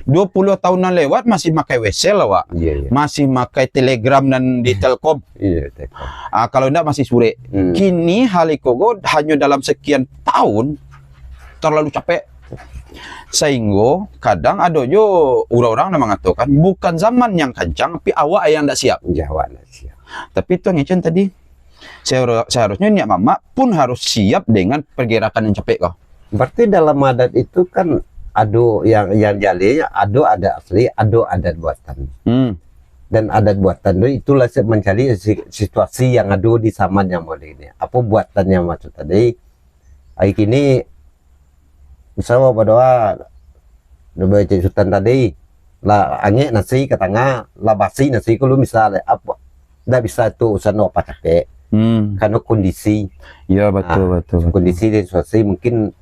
Duo puluah tahun nan lewat masih makai Wesel awak. Iya, iya. Masih makai Telegram nan di Telkom. Iya, Telkom. Ah, kalau ndak masih surek. Hmm. Kini hal iko ko hanyo dalam sekian tahun terlalu capek. Sahinggo kadang ado jo urang-urang nan mangatokan, bukan zaman yang kancang, tapi awak yang ndak siap. Ya, awak ndak siap. Tapi tu ngecen tadi, sehar-, seharusnyo niat mamak pun harus siap dengan pergerakan yang capek ko. Berarti dalam adat itu kan ado yang, yang jaleh, ado adat asli, ado adat buatan. Hmm. Dan adat buatan tu itulah se-, mancari si-, situasi yang ado di zaman yang modern ini. Apo buatan yang maksud tadi? Ari kini, misal awak badoa, Cik Sutan tadi, lah angek nasi ka tangah, lah basi nasi ko lu misal, apo, ndak bisa tu urusan awak capek. Hmm. Karano kondisi. Ya, betul, Ah, betul, betul. kondisi dan situasi mungkin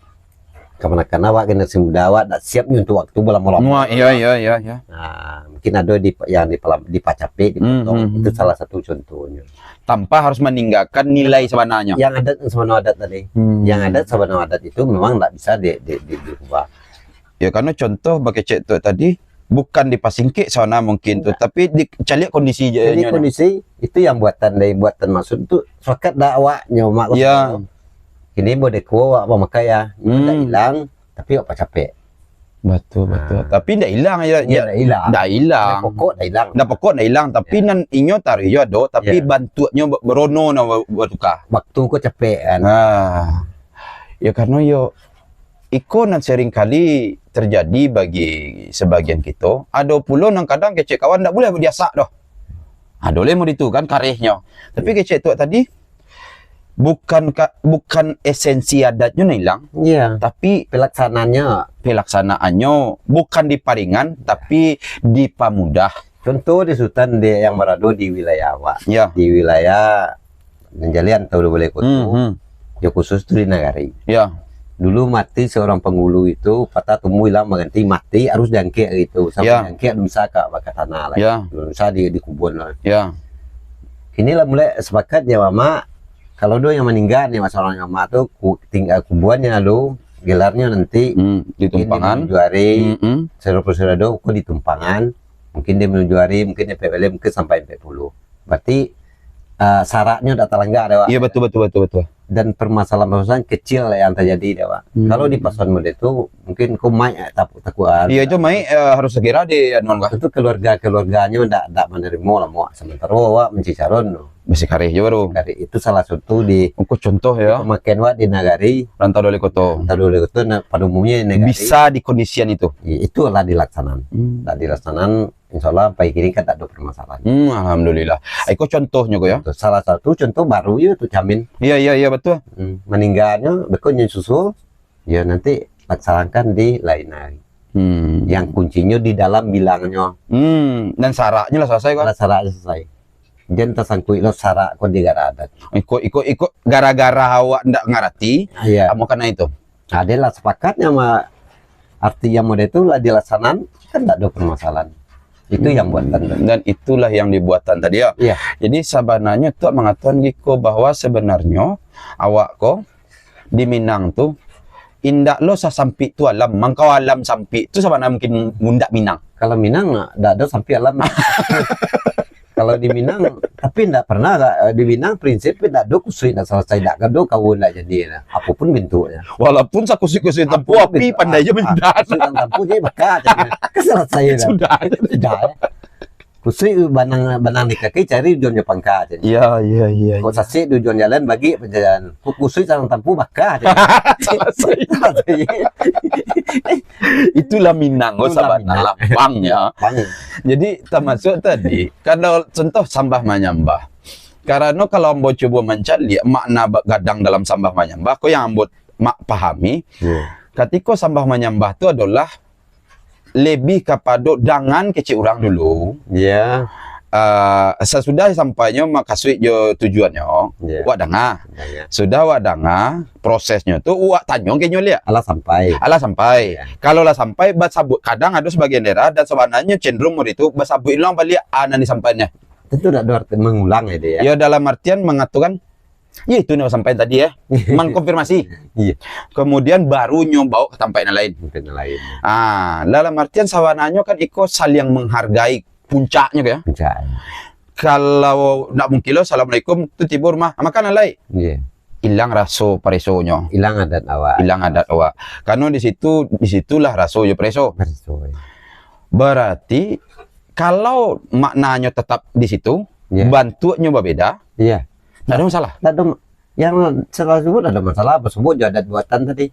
kamanakan awak, generasi muda awak ndak siap ni untuk waktu balamo-lamo. Wah, iya, iya, iya, iya. Nah, mungkin ado di, yang dipalam-, dipacapek, Hmm, dipotong. hmm, Itu hmm. salah satu contohnyo. Tanpa harus maninggakan nilai sabananyo. Yang adat sabana adat tadi. Hmm. Yang adat sabana adat itu memang ndak bisa di, di, di, diubah. Ya, karano contoh bakecek tu tadi, bukan dipasingkek sabana mungkin tu, Ndak. tapi dicaliak kondisi je Jadi nyo. kondisi itu yang buatan dari buatan maksud tu, sepakat dak awaknyo, mak Ya. Kini bodeko awak pamakai ya, Hmm. ndak ilang, tapi awak pacapek. Betul, betul. Ah. Tapi ndak ilang ya, Iya, ya, ndak ilang. ndak ilang. Ndak pokok ndak ilang. Ndak pokok ndak ilang, tapi Ya. nan inyo taruih yo ado, tapi Ya. bantuaknyo be-, berono nah ba-, batuka. Waktu ko capek kan. Ah. Ya, karano yo, iko nan sering kali terjadi bagi sebagian kito. Ado pulo nan kadang kecek kawan ndak buliah diasak doh. Ado leh model itu kan karehnyo. Tapi Ya. kecek tu tadi, bukan ka-, bukan esensi adatnyo nan ilang, Iya. tapi Pelaksanaannya. pelaksanaannyo bukan diparingan, tapi dipamudah. Contoh di Sutan di, yang berada di wilayah awak. Ya. Di wilayah Nanjalian atau di Balai Koto. Hmm, hmm. Ya khusus tu di Nagari. Ya. Dulu mati seorang penghulu itu, patah tumbuh hilang mengganti, mati harus diangkek gitu. Sampai Ya. diangkek, bisa ka bakal tanah lah. Ya. Bisa di, dikubun lah. Ya. Kini lah mulai sepakat je, Mamak. Kalau do yang maninggal ni, masalah Mamak tu, ku-, tinggal kubuannya lo, gelarnya nanti Hmm, di mungkin di Tumpangan. Manujuari, Hmm, hmm. Sirah Pasir Ado, ko di Tumpangan. Mungkin di Manujuari, mungkin di Pek Bele, mungkin sampai empat puluh. Berarti, ah, syaratnya dah terlanggar, dah, Wak. Iya, betul, betul, betul, betul. Dan permasalahan-permasalahan kecil yang terjadi, dah, Wak. Hmm. Kalau di pason model tu, mungkin ko maik, eh, tak-, takut, ah, Iya, itu maik, eh, harus segera di, anu, Wak. Itu keluarga-keluarganya ndak, ndak menerima lah, Wak. Sementara awak mencicaron tu. Masih kareh juga tu. Kareh. Itu salah satu di Ukur contoh, ya. Pemakaian wak di Nagari. Rantau Doli Koto. Rantau Doli Koto, nah, pada umumnya Nagari. Bisa di kondisian itu. I-, itulah dilaksanakan. Hmm. Lah dilaksanakan, insya Allah, sampai kini kan tak ada permasalahan. Hmm, alhamdulillah. Iko contohnya, ko, ya. Itu salah satu contoh baru ya tu, Camin. Iya, iya, iya, betul. Hmm. Meninggalnya, beko nyo susul, ya, nanti laksanakan di lain hari. Hmm. Yang kuncinya di dalam bilangnya. Hmm, dan syaratnya lah selesai, kan? Lah syaratnya selesai. Jan tasangkuik lo syarat ko di gara adat. Iko, iko, iko gara-gara awak ndak ngarati, Iya. kamu kena itu. Adalah sepakatnya ma-, arti yang model itu lah dilaksanakan, kan ndak ada permasalahan. Itu yang buatan tadi. Dan itulah yang dibuatan tadi, ya. Iya. Jadi, sabananyo tu mangatokan giko bahwa sabananyo awak ko di Minang tu, Indak lo sasampik tu alam. Mangko alam sampik tu sabananyo mungkin indak Minang. Kalau Minang, dak ado sampik alam. Kalau di Minang, tapi ndak pernah, eh, di Minang prinsip ndak ado kusuik ndak salasai, ndak ado kawan ndak jadi lah. Apapun bentuknya. Walaupun sakusuik-kusuik tampuah, api pandai je minta. Kusuik tampuah je baka, jadi. Kan salasai dah. Sudah. Sudah. Kusuik banang, banang di kaki, cari ujuangnyo pangka, jadi. Iya, iya, iya. Kok sasik di ujuang jalan, bagi pajalan. Kok kusuik sarang tampuah baka, jadi. Salasai. Salasai. Itulah Minang, oh, itulah sabananyo, Minang. Lapang, ya. Lapang. Jadi, tamasuak tadi, kalau contoh sambah manyambah. Karano kalau ambo cubo mancaliak makna ba-, gadang dalam sambah manyambah, ko yang ambo mak pahami, iya, katiko sambah manyambah tu adolah lebih kapado dangan kecek urang dulu. Iya. Ah, sasudah sampainyo makasuik jo tujuannyo, iya, wak danga. Iya. Sudah wak danga, prosesnyo tu wak tanyo ka inyo liak. Alah sampai. Alah sampai. Iya. Kalau lah sampai, basabuik, kadang ado sabagian daerah, dan sabananyo cenderung model itu, basabuik ulang baliak, ah, nan disampaiannyo. Tentu dak ado arti mengulang ya, dia, ya. Ya, dalam artian mangatokan, ya itu nan sampaian tadi, ya. Mangkonfirmasi. Iya. Kemudian baru nyo bawa ke tampek nan lain. Tampek nan lain. Ah, dalam artian sabananyo kan iko saling menghargai puncaknyo, ya. Puncak. Kalau ndak mungkin lo, "Assalamualaikum," tu tibo rumah, "Makan, Alai." Iya. Ilang raso paresonyo. Ilang adat awak. Ilang adat awak. Karano di situ, di situlah raso jo pareso. Pareso, iya. Berarti, kalau maknanyo tetap di situ, iya, bantuaknyo babeda, iya, ndak ado masalah. Ndak ado ma-, yang salah sebut ado masalah, apa sebut jo adat buatan tadi.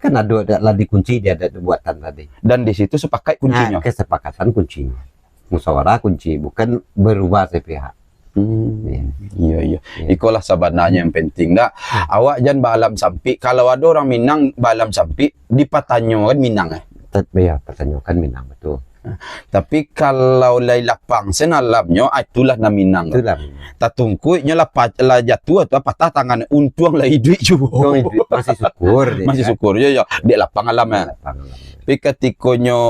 Kan ado adat lah dikunci di adat buatan tadi. Dan di situ sepakat kuncinya. Nah, kesepakatan kuncinya. Musyawarah kunci, bukan berubah sepihak. Hmm. Iya. Iya, iya. Iya. Ikolah sabananyo yang penting, dak? Hmm. Awak jan baalam sampik. Kalau ado urang Minang baalam sampik, dipatanyokan Minang, eh? Tet-, iya, patanyokan Minang, betul. Tapi kalau lai lapang sen alamnyo, ah, itulah nan Minang. Itulah Minang. Tatungkuiknyo lah pa-, lah jatuah tu, patah tangan, untuang lah iduik juo. Untuang iduik, masih syukur, masih syukur, yo, yo. Dek lapang alam, eh. Dek lapang alam. Tapi katikonyo,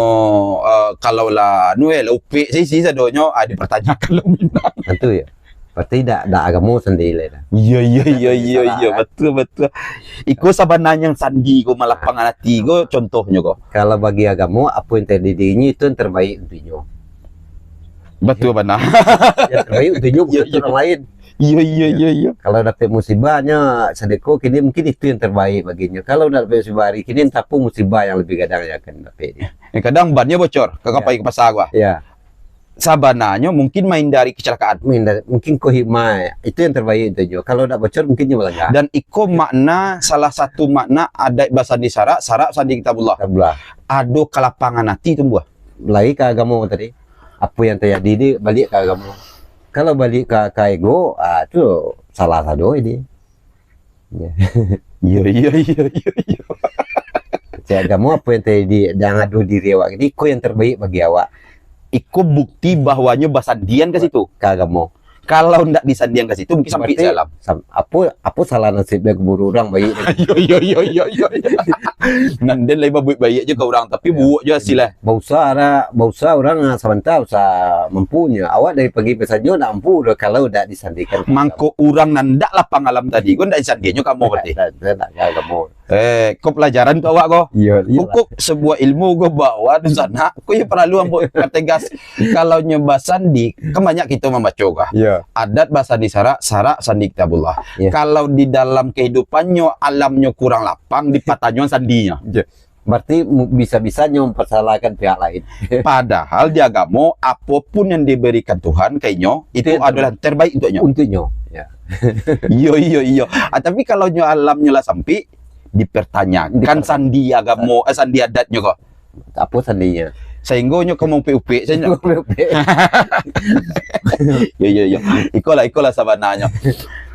eh, kalau lah, anu, eh, lah upek sisi sadonyo, ah, dipertanyakan lah Minang. Tentu, ya. Berarti dak, dak agamo sendiri lah dah. Iya, iya, iya, iya, iya. Salah, kan? Betul, betul. Iko sabananyo yang sandi ko, malapangan ati ko, contohnyo ko. Kalau bagi agamo, apa yang terjadi di inyo, itu yang terbaik untuknyo. Betul, bana. Yang terbaik untuknyo, bukan, iya, iya, untuk orang lain. Iya, iya, iya, iya. Kalau dapek musibahnyo sadeko kini, mungkin itu yang terbaik baginyo. Kalau ndak dapek musibah hari kini, entah apa musibah yang lebih gadang yang akan dapek dia. Eh, kadang bannyo bocor, ka, ya, ka pai ka pasa ko. Ya. Sabananyo mungkin mahindari kecelakaan. Mahindari, mungkin ko hikmah, itu yang terbaik untuknyo. Kalau ndak bocor, mungkin nyo balanggar. Dan iko makna, salah satu makna adaik basandi sarak, sarak sandi Kitabullah. Kitabullah. Ado kalapangan ati tu, buah. Lai ka agamo tadi. Apa yang terjadi ni balik ka agamo. Kalau balik ka, ka ego, ah, tu salah sado ini. Ya. Iya, iya, iya, iya, iya. Cek agamo apa yang terjadi, yang ado diri awak ni, iko yang terbaik bagi awak. Iko bukti bahwanyo basandian ka situ. Ka agamo. Kalau ndak disandian ka situ, mungkin sampai berarti salam. Sam-, apa, apa salah nasib dia keburu orang baik? Yo, yo, yo, yo, yo, yo. Nan den lai babuek baiak je ka urang, tapi, ya, buruak je hasil lah. Bausaha lah, bausaha urang, ah, sabanta usaha mampunyo. Awak dari pagi sampai sanjo ndak mampu doh kalau ndak disandikan. Mangko urang nan ndak lapang alam tadi ko ndak disandiannyo ka ambo berarti. Ndak, ndak, ndak ka agamo. Eh, ko pelajaran tu awak ko. Iya, iya. Pokok sebuah ilmu ko bawa dunsanak, ko yo paralu ambo pertegas. Kalau nyo basandi, kan banyak kito mambaco kah? Iya. Adat basandi sarak, sarak sandi Kitabullah. Iya. Kalau di dalam kehidupannyo, alamnyo kurang lapang, dipatanyo sandinyo. Iya. Berarti mu-, bisa-bisanyo mempersalahkan pihak lain. Padahal di agamo, apapun yang diberikan Tuhan ka inyo, itu, itu yang adalah terbaik untuknyo. Untuknyo, ya. Iyo, iyo, iyo. Ah, tapi kalau nyo alamnyo lah sampik, dipertanyakan, dipertanyakan sandi agamo, eh, sandi adatnyo ko. Apa sandinyo? Sehingga nyo ka maupek-upek sajo. Maupek-upek. Yo, yo, yo. Ikolah, ikolah sabananyo.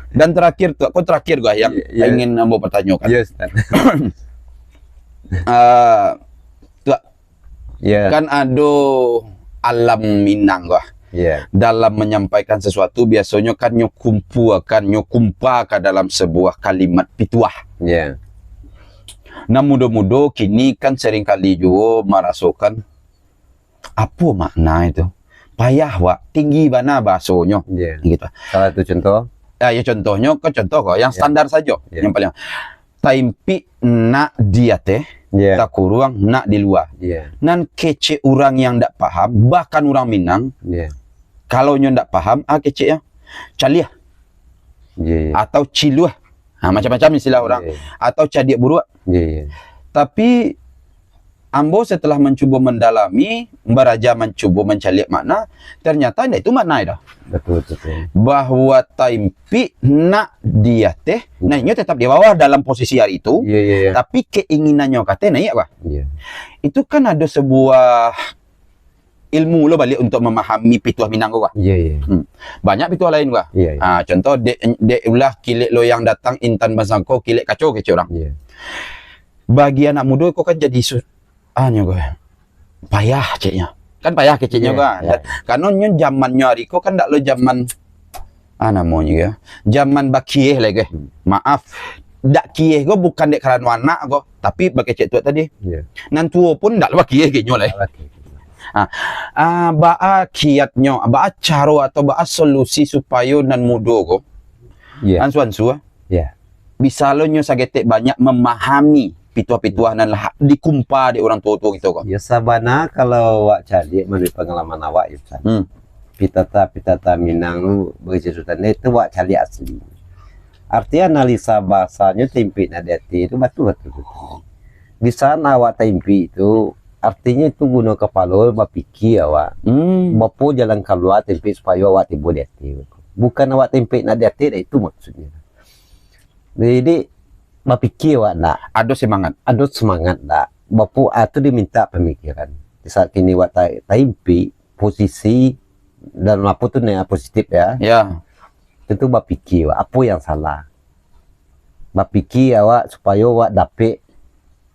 Dan terakhir tu, ko terakhir gua yang, iya, iya, ingin ambo pertanyakan. Iya, Ustaz. Ah, tu, ya, kan ado alam Minang ko. Ya. Dalam menyampaikan sesuatu, biasonyo kan nyo kumpuakan, nyo kumpa ka dalam sebuah kalimat pituah. Ya. Nah, mudo-mudo kini kan seringkali juo marasokan, "Apo makna itu? Payah, wak. Tinggi bana bahasonyo." Ya. Gitu. Salah satu contoh? Ah, ya, contohnyo, ko contoh ko, yang, ya, standar sajo. Ya. Yang paling, taimpik nak di ateh, Ya. takuruang nak di lua. Ya. Nan kecek urang yang ndak paham, bahkan urang Minang, Ya. kalau nyo ndak paham, ah keceknyo caliah Ya. Ya. atau ciluah. Ha, macam-macam istilah orang. Ya. Atau cadiak buruak. Ya. Ya. Tapi ambo setelah mancubo mandalami, baraja mancubo mancaliak makna, ternyata indak itu makna dah. Betul betul. Bahwa taimpik nak di ateh, nah inyo tetap di bawah dalam posisi hari itu, Ya ya ya. Tapi keinginannyo kateh naik, bah. Ya. Itu kan ada sebuah ilmu lo balik untuk memahami pituah Minang ko, bah. Ya ya. Banyak pituah lain, bah. Ya ya. Ha, contoh dek dek ulah kilek loyang datang intan basangko kilek kaco kecek orang. Ya. Bagi anak mudo ko kan jadi su- anyo ko payah ceknyo. Kan payah keceknyo Ya, kan. ya. Karena nyo zamannyo hari ko kan ndak lo zaman ah namonyo ya. Zaman bakieh lagi. Maaf. Ndak kieh ko bukan dek karano anak ko, tapi bakecek tu tadi. Ya. Nan tuo pun ndak lo bakieh keceknyo lah. Oke. Ah, baa kiatnyo, baa caro atau baa solusi supayo nan mudo ko Ya. ansu-ansu ah, Ya. bisa lo nyo sagetek banyak memahami pituah-pituah nan lah dikumpa dek urang tuo-tuo kito ko. Ya sabana kalau awak caliak menurut pengalaman awak ya Ustaz. Hmm. Pitata-pitata Minang tu bagi Sultan itu awak caliak asli. Arti analisa bahasanyo taimpik nak di ateh itu batul-batul. Di saat awak taimpik itu artinyo itu guno kapalo bapikir awak. Hmm. Bapo jalan kalua taimpik supayo awak tibo di ateh. Bukan awak taimpik nak di ateh dah itu maksudnyo. Jadi bapikir awak nak Ado semangat. Ado semangat dak? Bapu ah, tu diminta pemikiran. Di saat kini awak ta- taimpik posisi dan apa tu ni positif ya. Ya. Tentu bapikir awak, apa yang salah. Bapikir awak supaya awak dapik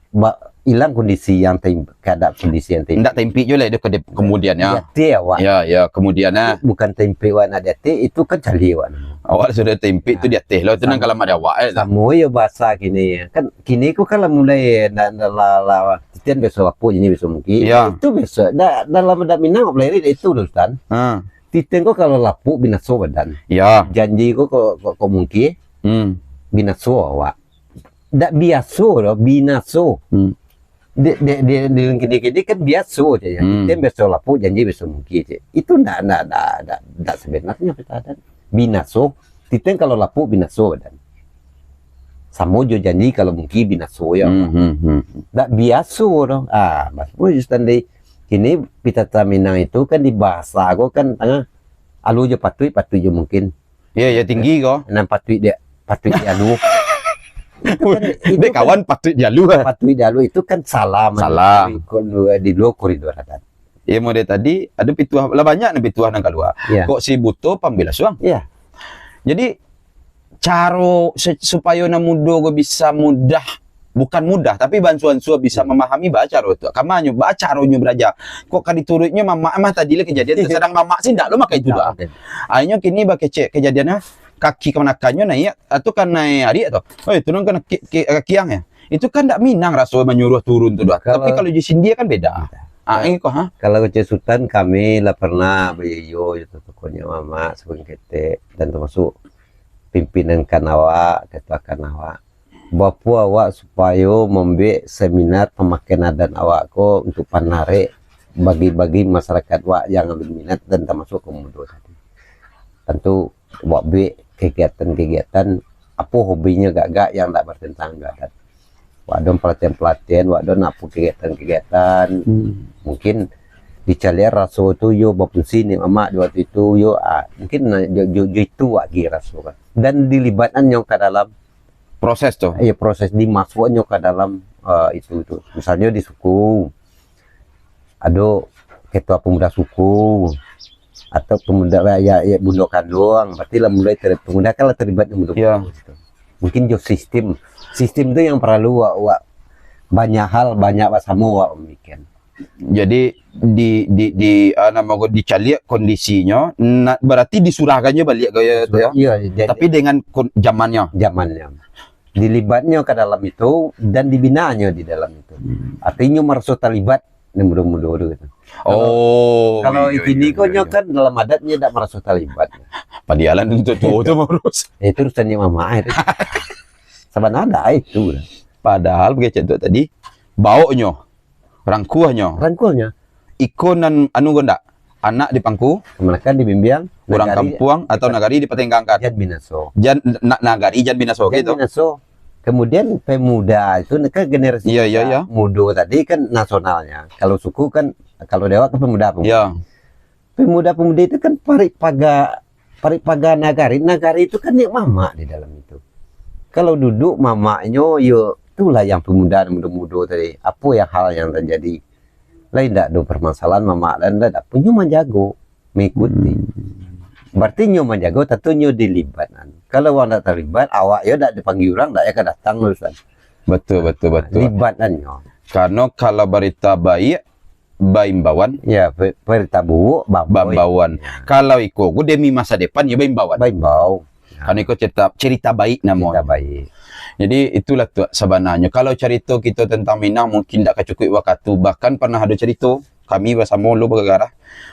ba- hilang kondisi yang taim- keadaan kondisi yang taim- Ndak taimpik je lah dia ke kemudian ya. Di ateh awak. Ya, ya, kemudian ah. Bukan taimpik awak nak di ateh, itu kan caliak awak. Awak sudah taimpik tu di ateh lah. Itu nan kalamak di awak eh. Samo yo bahasa kini. Kan kini ko kan lah mulai nak lah lah titian biaso lapuk jadi biaso mungkin. Ya. Itu biaso. Dah dalam adat Minang mulai dari itu tu Ustaz. Ha. Titian ko kalau lapuk binaso badan. Ya. Janji ko kok kok, kok mungkin Hmm. binaso awak. Dak biaso doh, binaso. Hmm. Di di di, di kini-kini kan biaso je ya. Hmm. Titian biaso lapuk janji biaso mungkin je. Itu ndak ndak ndak ndak, ndak sebenarnya kita adat. Binaso, titian kalau lapuk binaso badan. Samo jo janji kalau mungkin binaso ya. Hmm, hmm, hmm. Dak biaso doh. Ah, mas pun Ustaz di kini pitata Minang itu kan di bahasa ko kan tangah alu jo patuik, patuik jo mungkin. Ya, ya tinggi ko. Nan patuik dia, patuik dia alu. Itu kan, itu Dek kan kawan patuik dia lu. Patuik dia alu itu kan salah. Salah. Di, di luar koridor adat. Ya model tadi ada pituah lah banyak nih pituah nan kalua. Ya. Kok si buto pambilas suang. Ya. Jadi caro se- supayo nan mudo ko bisa mudah bukan mudah tapi bansuan-suan bisa memahami baa caro tu. Kamanyo baa caronyo baraja. Kok ka diturutnyo mamak mah tadi lah kejadian tu. Sadang mamak sih ndak lo makai itu dah. Akhirnyo kini bakecek kejadiannya kaki kamanakannyo naik atau kan naik arik tu. Oi, turun kan kaki, kaki, kaki ang ya. Itu kan ndak Minang raso manyuruh turun tu dah. Tapi Kalau- kalau di Sindia kan beda. Ah, ini kok ha? Kalau kecil Sultan kami lah pernah bayo itu tokonya mamak sebelum ketek dan termasuk pimpinan kan awak, ketua kan awak. Bapu awak supayo mambuek seminar pamakaian adat awak ko untuk panarik bagi-bagi masyarakat awak yang minat dan termasuk kaum mudo tadi. Tentu awak buek kegiatan-kegiatan apo hobinyo gak-gak yang tak bertentang jo adat. Awak ado pelatihan-pelatihan, awak ado nak kegiatan-kegiatan. Mungkin dicaliak raso tu yo bafungsi ni mamak di waktu itu yo ah, mungkin na- jo, jo, jo itu awak gi raso kan. Dan dilibatkan nyo ka dalam Proses tu. Iya, proses dimasuaknyo ka dalam uh, itu tu. Misalnyo di suku ado ketua pemuda suku atau pemuda ya, ya bundo kanduang, berarti lah mulai ter, pemuda kan lah terlibat dengan bundo Ya. Mungkin jo sistem, sistem tu yang perlu wak, wak banyak hal banyak wak samo wak pemikiran. Jadi di di di uh, nama ko dicaliak kondisinyo, na, berarti disurahkannyo balik ke tu ya. Iya, jadi Tapi dengan kon- zamannya. Zamannya. Dilibatnyo ke dalam itu dan dibinanyo di dalam itu. Artinya merasa terlibat ni muda-muda gitu. Oh. Kalau iya, kini iya, ko iya, nyo iya. Kan dalam adatnya tidak merasa terlibat. Padialan untuk tu tu urus. Itu urusannya mama itu. Sabananyo ada itu. Padahal, bagi cek tu tadi, baoknyo, rangkuahnyo. Rangkuahnyo. Iko nan anu ko ndak? Anak di pangku. Kamanakan di bimbiang, urang kampuang atau nagari dipatanggangkan. Jan binaso. Jan, na-, nagari jan binaso, jan gitu. Binaso. Kemudian pemuda itu kan generasi mudo tadi kan nasionalnya. Kalau suku kan, kalau di awak kan pemuda, pemuda. Iya. Pemuda-pemudi itu kan parik paga, parik paga nagari. Nagari itu kan niak mamak di dalam itu. Kalau duduk mamaknyo, yo, itulah yang pemuda mudo-mudo tadi. Apa yang hal yang terjadi? Lain ndak ado permasalahan mamak dan ndak punyo manjago, mengikuti. Hmm. Berarti nyo manjago, tentu nyo dilibatkan. Kalau urang ndak terlibat, awak yo ndak dipanggil urang, ndak yo ka datang urusan. Betul, betul, betul. Libatkan nyo. Karena kalau berita baik, baimbauan. Ya, pe-, berita buruk, bambauan. Bambauan. Ya. Kalau iko, ku demi masa depan, ya baimbauan. Baimbau. Ya. Karena iko cerita, cerita baik namo. Cerita baik. Jadi, itulah tu sabananyo. Kalau carito kito tentang Minang, mungkin ndak ka cukuik wakatu. Bahkan pernah ado carito, kami basamo lo bagagarah,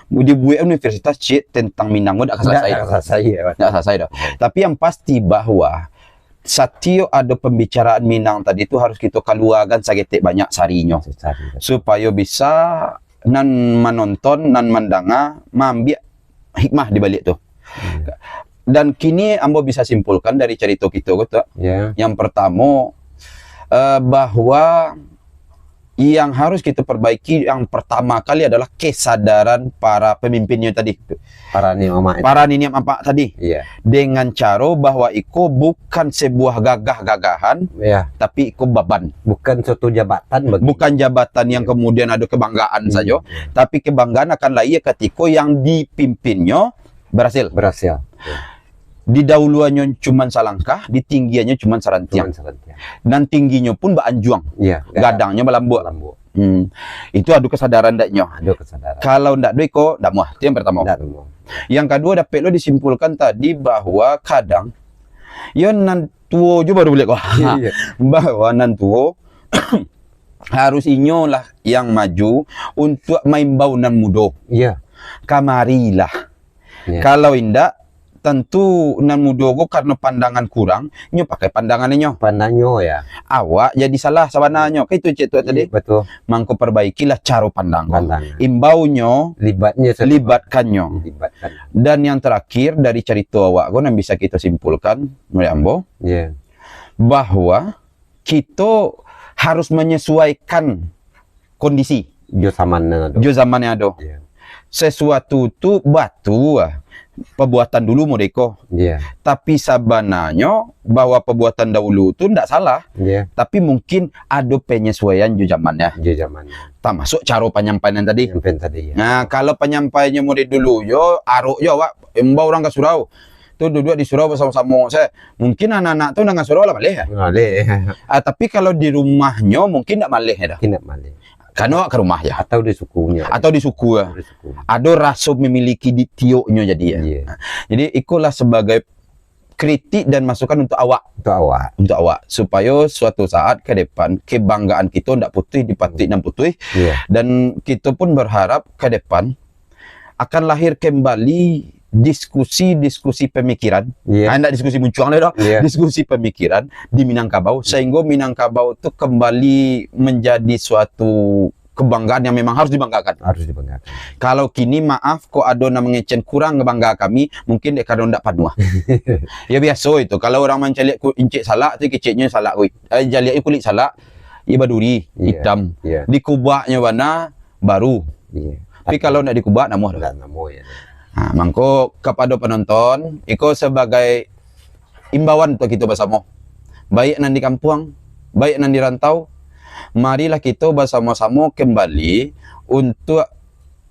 dibuek universitas ciek tentang Minang, ndak ka selesai. Ndak ka selesai, ya, betul. Ndak selesai doh. Betul. Tapi yang pasti bahwa satiok ado pambicaraan Minang tadi tu harus kito kaluakan saketek banyak sarinyo. Sari, betul. Supayo bisa nan manonton, nan mandanga, maambiak hikmah di balik tu. Hmm. Dan kini ambo bisa simpulkan dari carito kito ko tu. Ya. Yang pertamo, eh, bahwa yang harus kito perbaiki yang pertama kali adalah kesadaran para pemimpinnya tadi. Para niniak mamak itu. Para niniak mamak tadi. Iya. Dengan caro bahwa iko bukan sebuah gagah-gagahan, iya, tapi iko baban. Bukan suatu jabatan bagi. Bukan jabatan yang, iya, kemudian ada kebanggaan, hmm, sajo, iya, tapi kebanggaan akan lahir katiko yang dipimpinnya berhasil. Berhasil. Iya. Didahuluannyo cuman salangkah, ditinggiannyo cuman sarantiang. Cuman sarantiang. Dan tingginyo pun baanjuang. Iya, gadang. Gadangnyo balambuak. Balambuak. Hmm. Itu ado kesadaran ndaknyo? Ado kesadaran. Kalau ndak ado iko, ndak muah. Itu yang pertamo. Ndak muah. Yang kaduo, dapek lo disimpulkan tadi bahwa kadang, yo nan tuo jo baru buliah ko. Iya. Bahwa nan tuo harus inyo lah yang maju untuk maimbau nan mudo. Iya. Kamarilah. Ya. Kalau indak, tantu nan mudo ko karano pandangan kurang, nyo pakai pandangan inyo. Pandangnyo, ya. Awak jadi salah sabananyo. Kan itu cek tu tadi. Iya, betul. Mangko perbaikilah caro pandang. Pandangan. Imbaunyo, libatnyo, libatkannyo. Libatkan. Dan yang terakhir dari carito awak ko nan bisa kito simpulkan, menurut ambo, iya, bahwa kito harus menyesuaikan kondisi. Jo zaman nan ado. Jo zaman yang ado. Iya. Sesuatu tu batu, ah, perbuatan dulu modeko. Iya. Tapi sabananyo bahwa perbuatan dahulu tu ndak salah. Iya. Tapi mungkin ado penyesuaian jo zaman, ya. Jo zaman. Termasuk caro penyampaian tadi. Penyampaian tadi, ya. Nah, kalau penyampaiannyo model dulu, yo, arok jo awak, imbau urang ka surau. Tu duduak di surau basamo-samo. Sa-, mungkin anak-anak tu nan ka surau lah maleh, ya? Maleh. Ah, tapi kalau di rumahnyo mungkin ndak maleh, ya, dah? Mungkin ndak maleh. Karano awak ka rumah, ya. Atau di sukunyo. Atau di suku, ya. Atau di suku. Ado raso memiliki di tioknyo jadi, ya. Iya. Nah, jadi ikolah sebagai kritik dan masukan untuk awak. Untuk awak. Untuk awak. Supayo suatu saat ke depan, kebanggaan kito ndak putuih dipatuik nan putuih. Iya. Dan kito pun berharap ke depan, akan lahir kembali diskusi-diskusi pemikiran. Iya. Ah, ndak diskusi muncuang lai doh. Iya. Diskusi pemikiran di Minangkabau, sehingga Minangkabau tu kembali menjadi suatu kebanggaan yang memang harus dibanggakan. Harus dibanggakan. Kalau kini, maaf, kok ado nan mangecek kurang bangga kami, mungkin dek karano ndak panuah. Ya, biaso itu. Kalau urang mancaliak ku-, incek salak tu, keceknyo salak, eh, caliaknyo kulik salak, iya baduri, iya, itam. Iya. Dikubaknyo bana, baru. Iya. Tapi kalau ndak dikubak, namuah tu. Ndak namuah, ya. Ha, mangko kapado penonton, iko sebagai imbauan untuak kito basamo. Baik nan di kampuang, baik nan di rantau, marilah kito basamo-samo kembali untuak,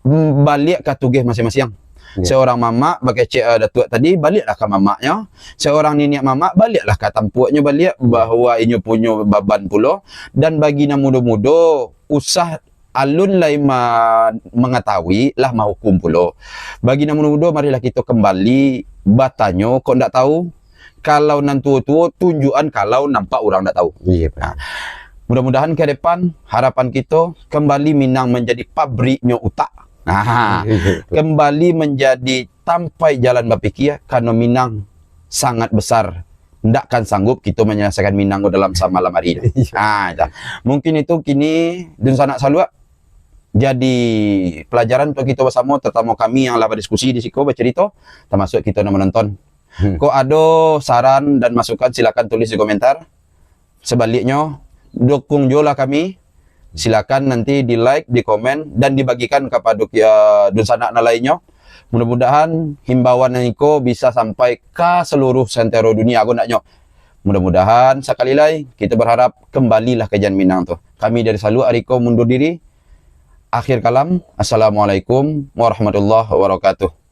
mm, baliak ka tugeh masing-masing. Ya. Seorang mamak, bakecek, eh, Datuak tadi, baliaklah ka mamaknyo. Seorang niniak mamak, baliaklah ka tampuaknyo baliak, bahwa inyo punyo baban pulo. Dan bagi nan mudo-mudo, usah alun lai ma-, mangatahui, lah mahukum pulo. Bagi nan mudo-mudo, marilah kito kembali batanyo, kok ndak tahu. Kalau nan tuo-tuo, tunjuakan kalau nampak urang ndak tahu. Iya, Pak. Nah, mudah-mudahan ke depan, harapan kito, kembali Minang menjadi pabriknyo utak. Nah, iya, betul. Kembali menjadi tampai jalan bapikia, karano Minang sangat besar ndak akan sanggup kito manyalasaikan Minang ko dalam samalam ari tu. Iyo. Ah, itu. Mungkin itu kini dunsanak saluak jadi pelajaran untuak kito basamo, terutamo kami yang lah badiskusi di siko, bacarito, tamasuak kito nan manonton. Hmm. Kok ado saran dan masukan, silakan tulis di komentar. Sebaliknyo, dukung juolah kami. Silakan nanti di-like, di-komen, dan dibagikan kapado ki-, eh, dunsanak nan lainnyo. Mudah-mudahan himbauan nan iko bisa sampai ka saluruh santero dunia, agak naknyo. Mudah-mudahan, sakali lai, kito berharap kembalilah kajian Minang tu. Kami dari Saluak Ariko mundur diri. Akhir kalam, Assalamualaikum warahmatullahi wabarakatuh.